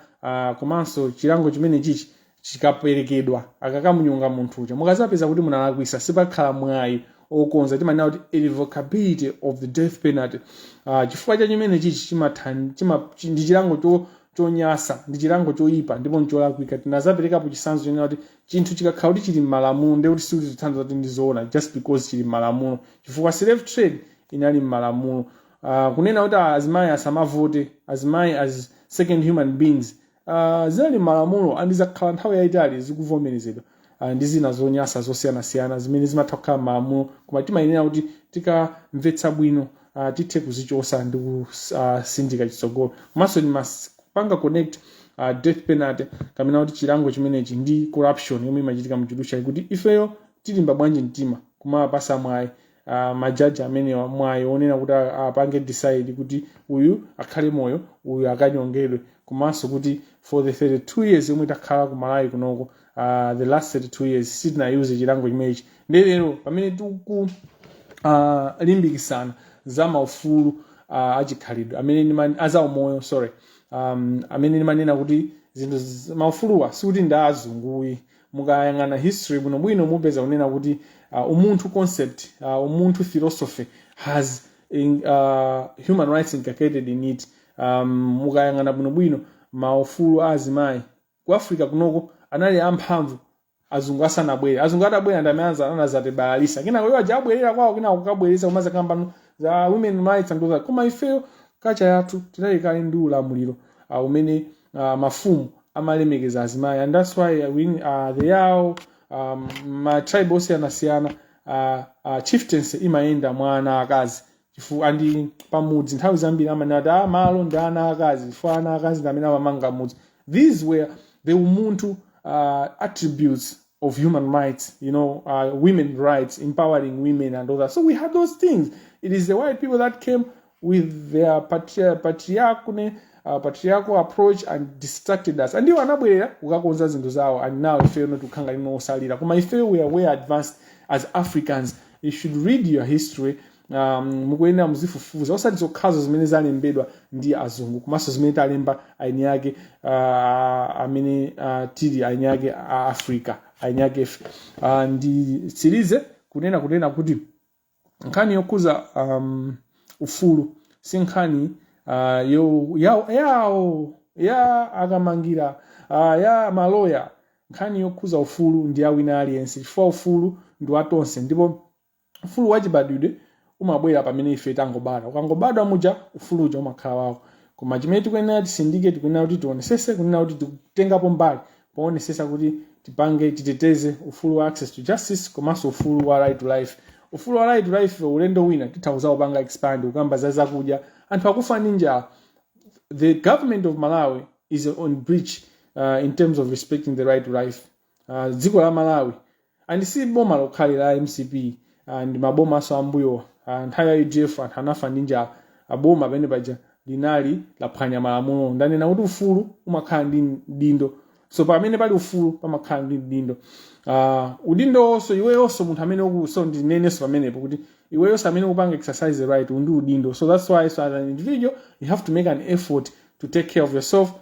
komanso chilango chimene chichi chikaperekedwa, akakamunyonga munthu uja, mukazapeza kuti munalakwisa, sipakhala mwayi okonza. Timanena kuti irrevocability of the death penalty. Chifukwa cha chimene chichi ndi chilango chonyasa, ndi chilango choyipa ndipo ncholakwika. Tinazaperekapo chitsanzo chonena kuti chinthu chikakhala kuti chili m'malamulo, ndiye kuti sikuti zithandiza kuti ndizoona just because chili m'malamulo, chifukwa slave trade inali m'malamulo. Kunena kuti azimayi asamavote, azimayi as second human beings, zinali m'malamulo and zakhala nthawi yayitali zikuvomerezedwa, ndi zina zonyasa zosiyanasiyana zimene zimatha kukhala m'malamulo, koma timayenera kuti tikamvetsa bwino, tithe kuzichosa ndi kusindika chitsogolo. Komanso panga connect death penalty kamena kuti chilango chimenechi ndi corruption yomwe imachitika mu judiciary, kuti ifeyo tilimba bwanji mtima kumapasa mwayi majaji amenewa, mwayi onena kuti apange decide kuti uyu akhale moyo, uyu akanyongedwe, komanso kuti for the 32 years yomwe takhala ku Malawi kunoko, the last 32 years, sitinayuze chilango chimenechi. Ndi lero pamene tiku limbikisana za maufulu achikhalidwe amene azaumoyo, sorry, amene ndimanena kuti zinthu maufuluwa sikuti ndi azunguyi. Mukayang'ana history bwinobwino, mupeza kunena kuti umunthu concept, umunthu philosophy has human rights inculcated in it. Mukayang'ana bwinobwino, maufulu a azimayi ku Africa kunoko anali amphamvu azungu asanabwere. Azungu atabwera ndi amene anazatibalalisa. Kenako iwo aja abwerera kwawo, kenako kukabwereza kumaza kambano za women rights and all that. Koma ifeyo culture yathu tinali kale ndi ulamuliro umene mafumu amalemekeza azimayi, and that's why the Yao, ma tribe osiyanasiyana, chieftaincy imayenda mwa ana akazi chifukwa andi pamudzi nthawi zambiri amanena kuti malo ndi ana akazi, chifukwa ana akazi ndi amene amamanga mudzi. These were the umunthu attributes of human rights, women rights, empowering women and all that. So we had those things. It is the white people that came with their patriarchal approach and distracted us. And iwo anabwerera kukakonza zinthu zawo, and now ifeyo tikukhala lino osalira. Koma ifeyo we are way advanced. As Africans, you should read your history. Mukuyenera muzifufuza, osati zokhazo zimene zalembedwa ndi azungu, komanso zimene talemba aini ake, amene tili aini ake a Africa, aini ake ife. Nditsirize kunena kuti nkhani yokhuza ufulu si nkhani yo yawo ya akamangira, ya maloya. Nkhani yokhuza ufulu ndi ya wina aliyense, chifukwa ufulu ndi watonse, ndipo ufulu wachibadwidwe umabwera pamene ife tangobadwa. Ukangobadwa muja, ufulu uja umakhala wako. Koma chimene tikuyenera tisindike, tikuyenera kuti tionesese kunena kuti tikutengapo mbali poonesesa kuti tipange titeteze ufulu wa access to justice komanso ufulu wa right to life. Ufulu wa right to life, ulendo wina titha kuzawupanga expand, kukamba za zakudya. Anthu akufa ndi njala. The government of Malawi is on breach in terms of respecting the right to life. Dziko la Malawi, and si boma lokhali la MCP, ndi mabomaso ambuyo, nthawi ya UDF anthu anafa ndi njala. Aboma pamene paja linali laphwanya malamulo. Ndanena kuti ufulu umakhala ndi mdindo, so pamene pali ufulu pamakhala ndi mdindo, udindonso iweyonso munthu amene so ndinenenso pamenepo kuti iweyonso amene ukupanga exercise the right undi udindo. So that's why, so as an individual, you have to make an effort to take care of yourself.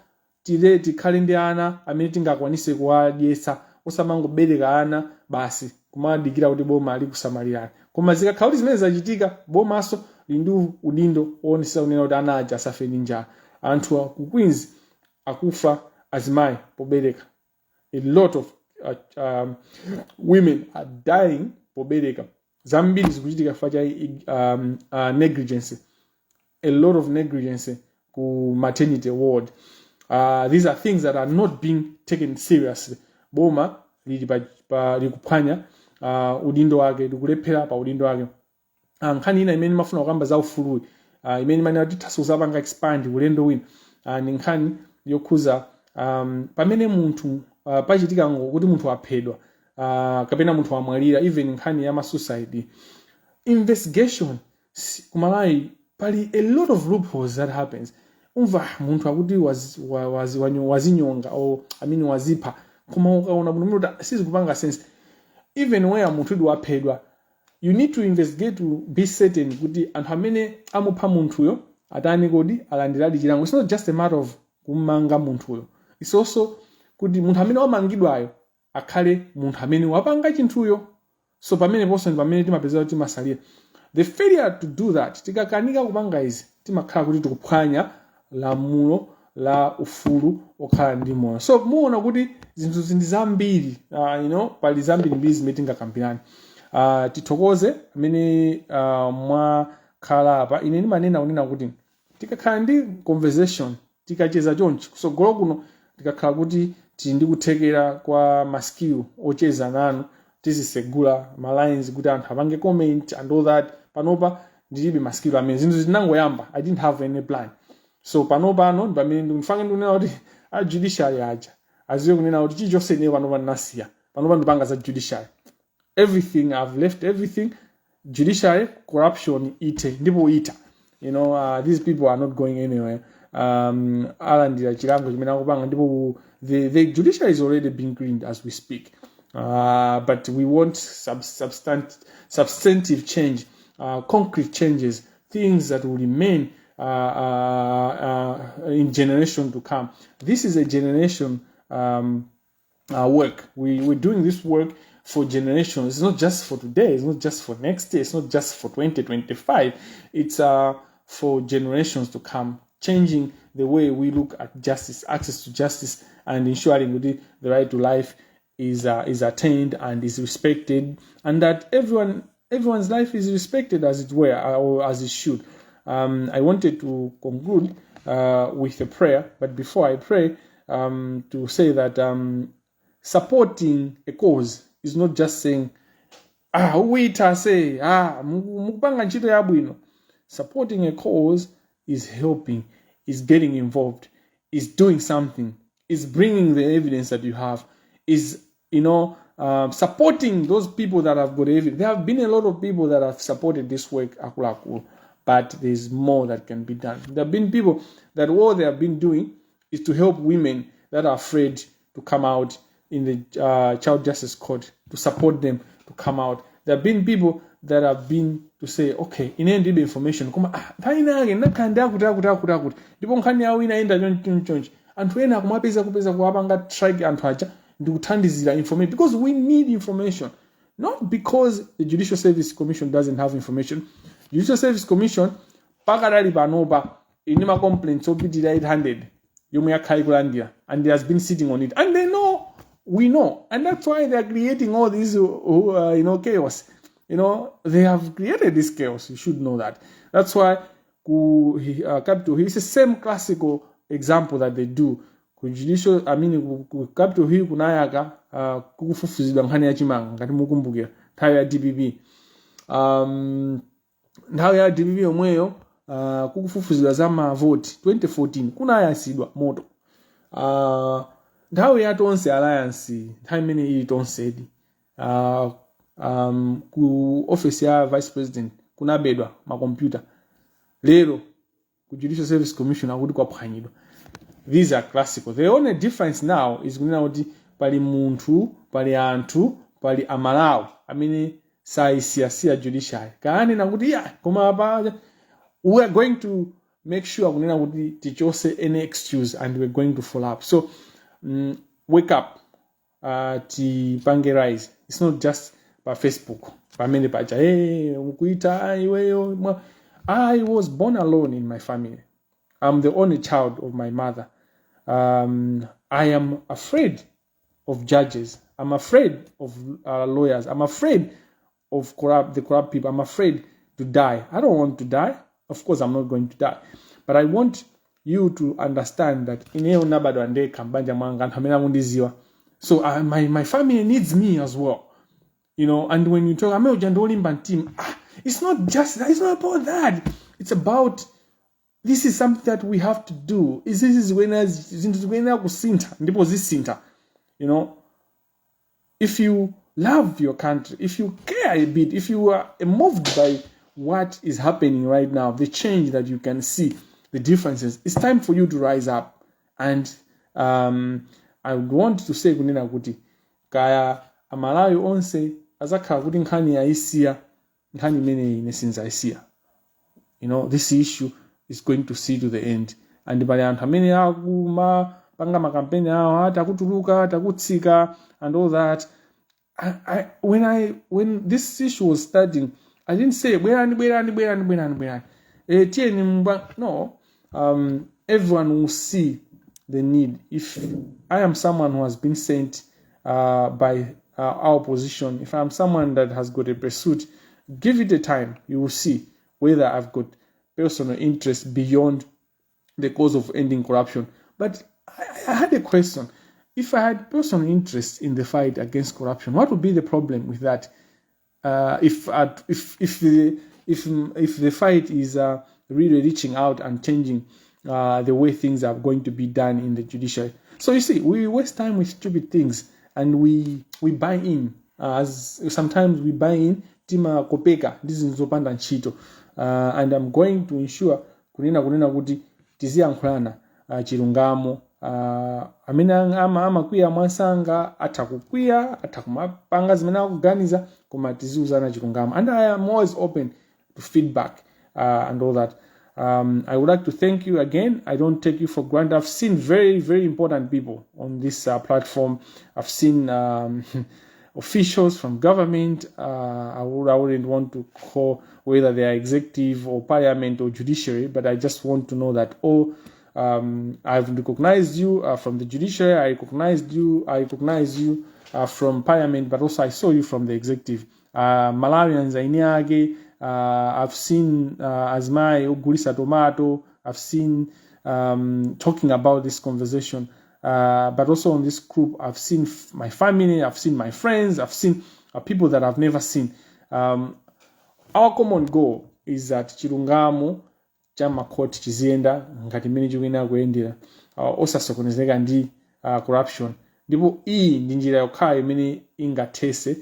Tile tikhale ndi ana amene tingakwanise kuwadyetsa, osamangobereka ana basi kumadikira kuti boma likusamalirani. Koma zikakhala kuti zimene zachitika, bomaso lili ndi udindo woonetsetsa kunena kuti ana aja asafe ndi njala. Anthu ku Queens akufa, azimayi pobereka. A lot of women are dying pobereka. Zambiri zikuchitika chifukwa cha negligence, a lot of negligence ku maternity ward. These are things that are not being taken seriously. Boma lili pa likuphwanya udindo wake, likulephera pa udindo wake. Nkhani ina imene mafuna kukamba za ufuluyi, imene imene tithaso kuzapanga expand ulendo wina, ni nkhani yokhuza pamene munthu, pachitika kuti munthu aphedwa, kapena munthu amwalira, even nkhani ya ma suicide investigation. Kumalawi pali a lot of loopholes that happens. Umva munthu akuti wazinyonga or, I mean, wazipha, koma ukaona munthu kuti sizikupanga sense. Even where munthu idi waphedwa, you need to investigate to be certain kuti anthu amene amupha munthuyo atani kodi, alandiradi chilango. It's not just a matter of kumanga munthuyo, it's also kuti munthu amene wamangidwayo akhale munthu amene wapanga chinthuyo. So pamene ponso ndi pamene timapeza kuti timasalira. The failure to do that, tikakanika kupanga izi, timakhala kuti tikuphwanya lamulo la ufulu okhala ndi moyo. So muona kuti zinthu ndi zambiri, pali zambirimbiri zimene tingakambirane. Tithokoze amene mwakhala apa. Ine ndimanena kunena kuti tikakhala ndi conversation, tikacheza chonchi kusogolo kuno, tikakhala kuti tili ndi kuthekera kwa ma skill ocheza nanu, tizisegula ma lines kuti anthu apange comment and all that. Panopa ndilibe ma skill amene, zinthu zinangoyamba. I didn't have any plan. So pano ndi pamene ndifange ndikunena kuti a judiciary aja aziwe kunena kuti chilichonse ineyo panopa ndinasiya. Panopa ndipanga za judiciary. Everything, I've left everything. Judiciary corruption ite, ndipo ita. These people are not going anywhere. Alandira chilango chimene akupanga, ndipo the judiciary is already being cleaned as we speak, but we want substantive change, concrete changes, things that will remain in generation to come. This is a generation work. We're doing this work for generations. It's not just for today. It's not just for next year. It's not just for 2025. It's for generations to come. Changing the way we look at justice, access to justice, and ensuring that the right to life is attained and is respected, and that everyone's life is respected as it were, or as it should. I wanted to conclude with a prayer, but before I pray, to say that supporting a cause is not just saying, "Ah, wita say, ah, mukupanga ntchito yabwino." Supporting a cause is helping, is getting involved, is doing something, is bringing the evidence that you have, is supporting those people that have got evidence. There have been a lot of people that have supported this work, akuluakulu, but there's more that can be done. There have been people that all they have been doing is to help women that are afraid to come out in the child justice court, to support them to come out. There have been people that have been to say, "Okay, ine ndilibe information, koma ah, nthawi inake ndinakhala ndi akuti, akuti, akuti, akuti, ndipo nkhani yawo inayenda chonchi, chonchi, chonchi." Anthu ena akumapeza kupeza kuwapanga track anthu aja ndikuthandizira information, because we need information, not because the Judicial Service Commission doesn't have information. Judicial Service Commission pakadali panopa ini ma complaints opitirira 800 yomwe yakhala ikulandira, and they has been sitting on it, and they know we know, and that's why they are creating all this chaos. They have created this chaos. You should know that. That's why ku Capitol Hill, it's the same classical example that they do ku judicial, I mean, ku Capitol Hill kunayaka kukufufuzidwa nkhani ya chimanga. Ngati mukumbukira nthawi ya DPP, nthawi ya DPP yomweyo, kukufufuzidwa za mavoti 2014, kunayasidwa moto. Nthawi ya Tonse Alliance, nthawi imene ili Tonsedi, ku office ya vice president kunabedwa makompyuta. Lero ku Judicial Service Commission akuti kwaphwanyidwa. These are classical. The only difference now is kunena kuti pali munthu, pali anthu, pali Amalawi amene sayisiyasiya judiciary kaanena kuti ya, koma apa we are going to make sure kunena kuti tichose any excuse, and we're going to follow up. So wake up, tipange rise. It's not just pa Facebook pamene paja, "Hey, ukuita iweyo." I was born alone in my family. I'm the only child of my mother. I am afraid of judges. I'm afraid of lawyers. I'm afraid of the corrupt people. I'm afraid to die. I don't want to die. Of course, I'm not going to die. But I want you to understand that ineyo nabadwa ndekha mbanja mwanga, anthu amene akundiziwa. So my family needs me as well. And when you talk, "Amene uja ndi olimba mtima," ah, it's not just that. It's not about that. It's about this is something that we have to do. This is when zinthu zikuyenera kusintha, ndipo zisintha. If you love your country, if you care a bit, if you are moved by what is happening right now, the change that you can see, the differences, it's time for you to rise up. And I would want to say kunena kuti kaya Amalawi onse azakhala kuti nkhani yayisiya, nkhani imeneyi ine sinzayisiya. This issue is going to see to the end. And pali anthu amene akumapanga makampeni awo ati akutuluka, takutsika and all that. I, when this issue was starting, I didn't say, "Bwerani, bwerani, bwerani, bwerani, bwerani. Eh, tiyeni No, everyone will see the need. If I am someone who has been sent by our opposition, if I'm someone that has got a pursuit, give it a time. You will see whether I've got personal interest beyond the cause of ending corruption. But I had a question. If I had personal interest in the fight against corruption, what would be the problem with that? If the fight is really reaching out and changing the way things are going to be done in the judiciary. So you see, we waste time with stupid things, and we buy in. As sometimes we buy in, timakopeka ndi zinthu zopanda ntchito. And I'm going to ensure kunena kuti tiziyankhulana chilungamo. Amene amakwiya mwansanga atha kukwiya, atha kumapanga zimene akuganiza, koma tiziuzana chilungamo. And I am always open to feedback and all that. I would like to thank you again. I don't take you for granted. I've seen very, very important people on this platform. I've seen officials from government. I wouldn't want to call whether they are executive or parliament or judiciary, but I just want to know that, oh, I've recognized you from the judiciary. I recognized you. I recognize you from parliament, but also I saw you from the executive. Malawians eni ake, I've seen azimayi ogulisa tomato. I've seen talking about this conversation, but also on this group, I've seen my family, I've seen my friends, I've seen people that I've never seen. Our common goal is that chilungamo cha makhoti chiziyenda ngati mmene chikuyenera kuyendera, osasokonezeka ndi corruption. Ndipo iyi ndi njira yokhayo imene ingathese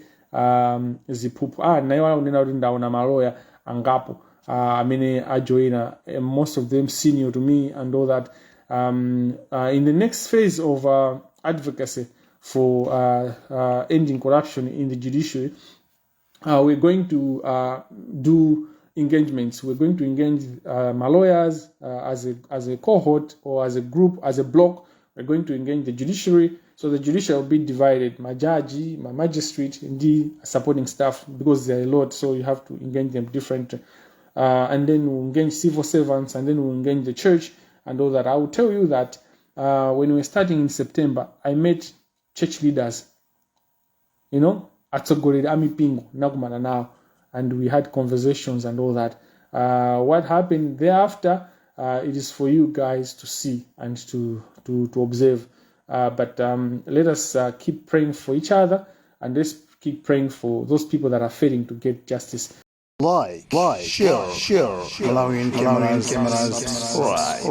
ziphuphu. Nayiwala kunena kuti ndaona maloya angapo amene ajoina, most of them senior to me and all that. In the next phase of advocacy for ending corruption in the judiciary, We're going to do engagements. We're going to engage my lawyers as a cohort or as a group, as a block. We're going to engage the judiciary. So the judiciary will be divided: my judge, my magistrate, and the supporting staff, because they're a lot. So you have to engage them different. And then we'll engage civil servants, and then we'll engage the church and all that. I will tell you that when we were starting in September, I met church leaders, atsogoleri a mipingo, nakumana nawo, and we had conversations and all that. What happened thereafter, it is for you guys to see and to observe. But let us keep praying for each other, and let's keep praying for those people that are failing to get justice. Like, share, share, Malawian cameras, subscribe.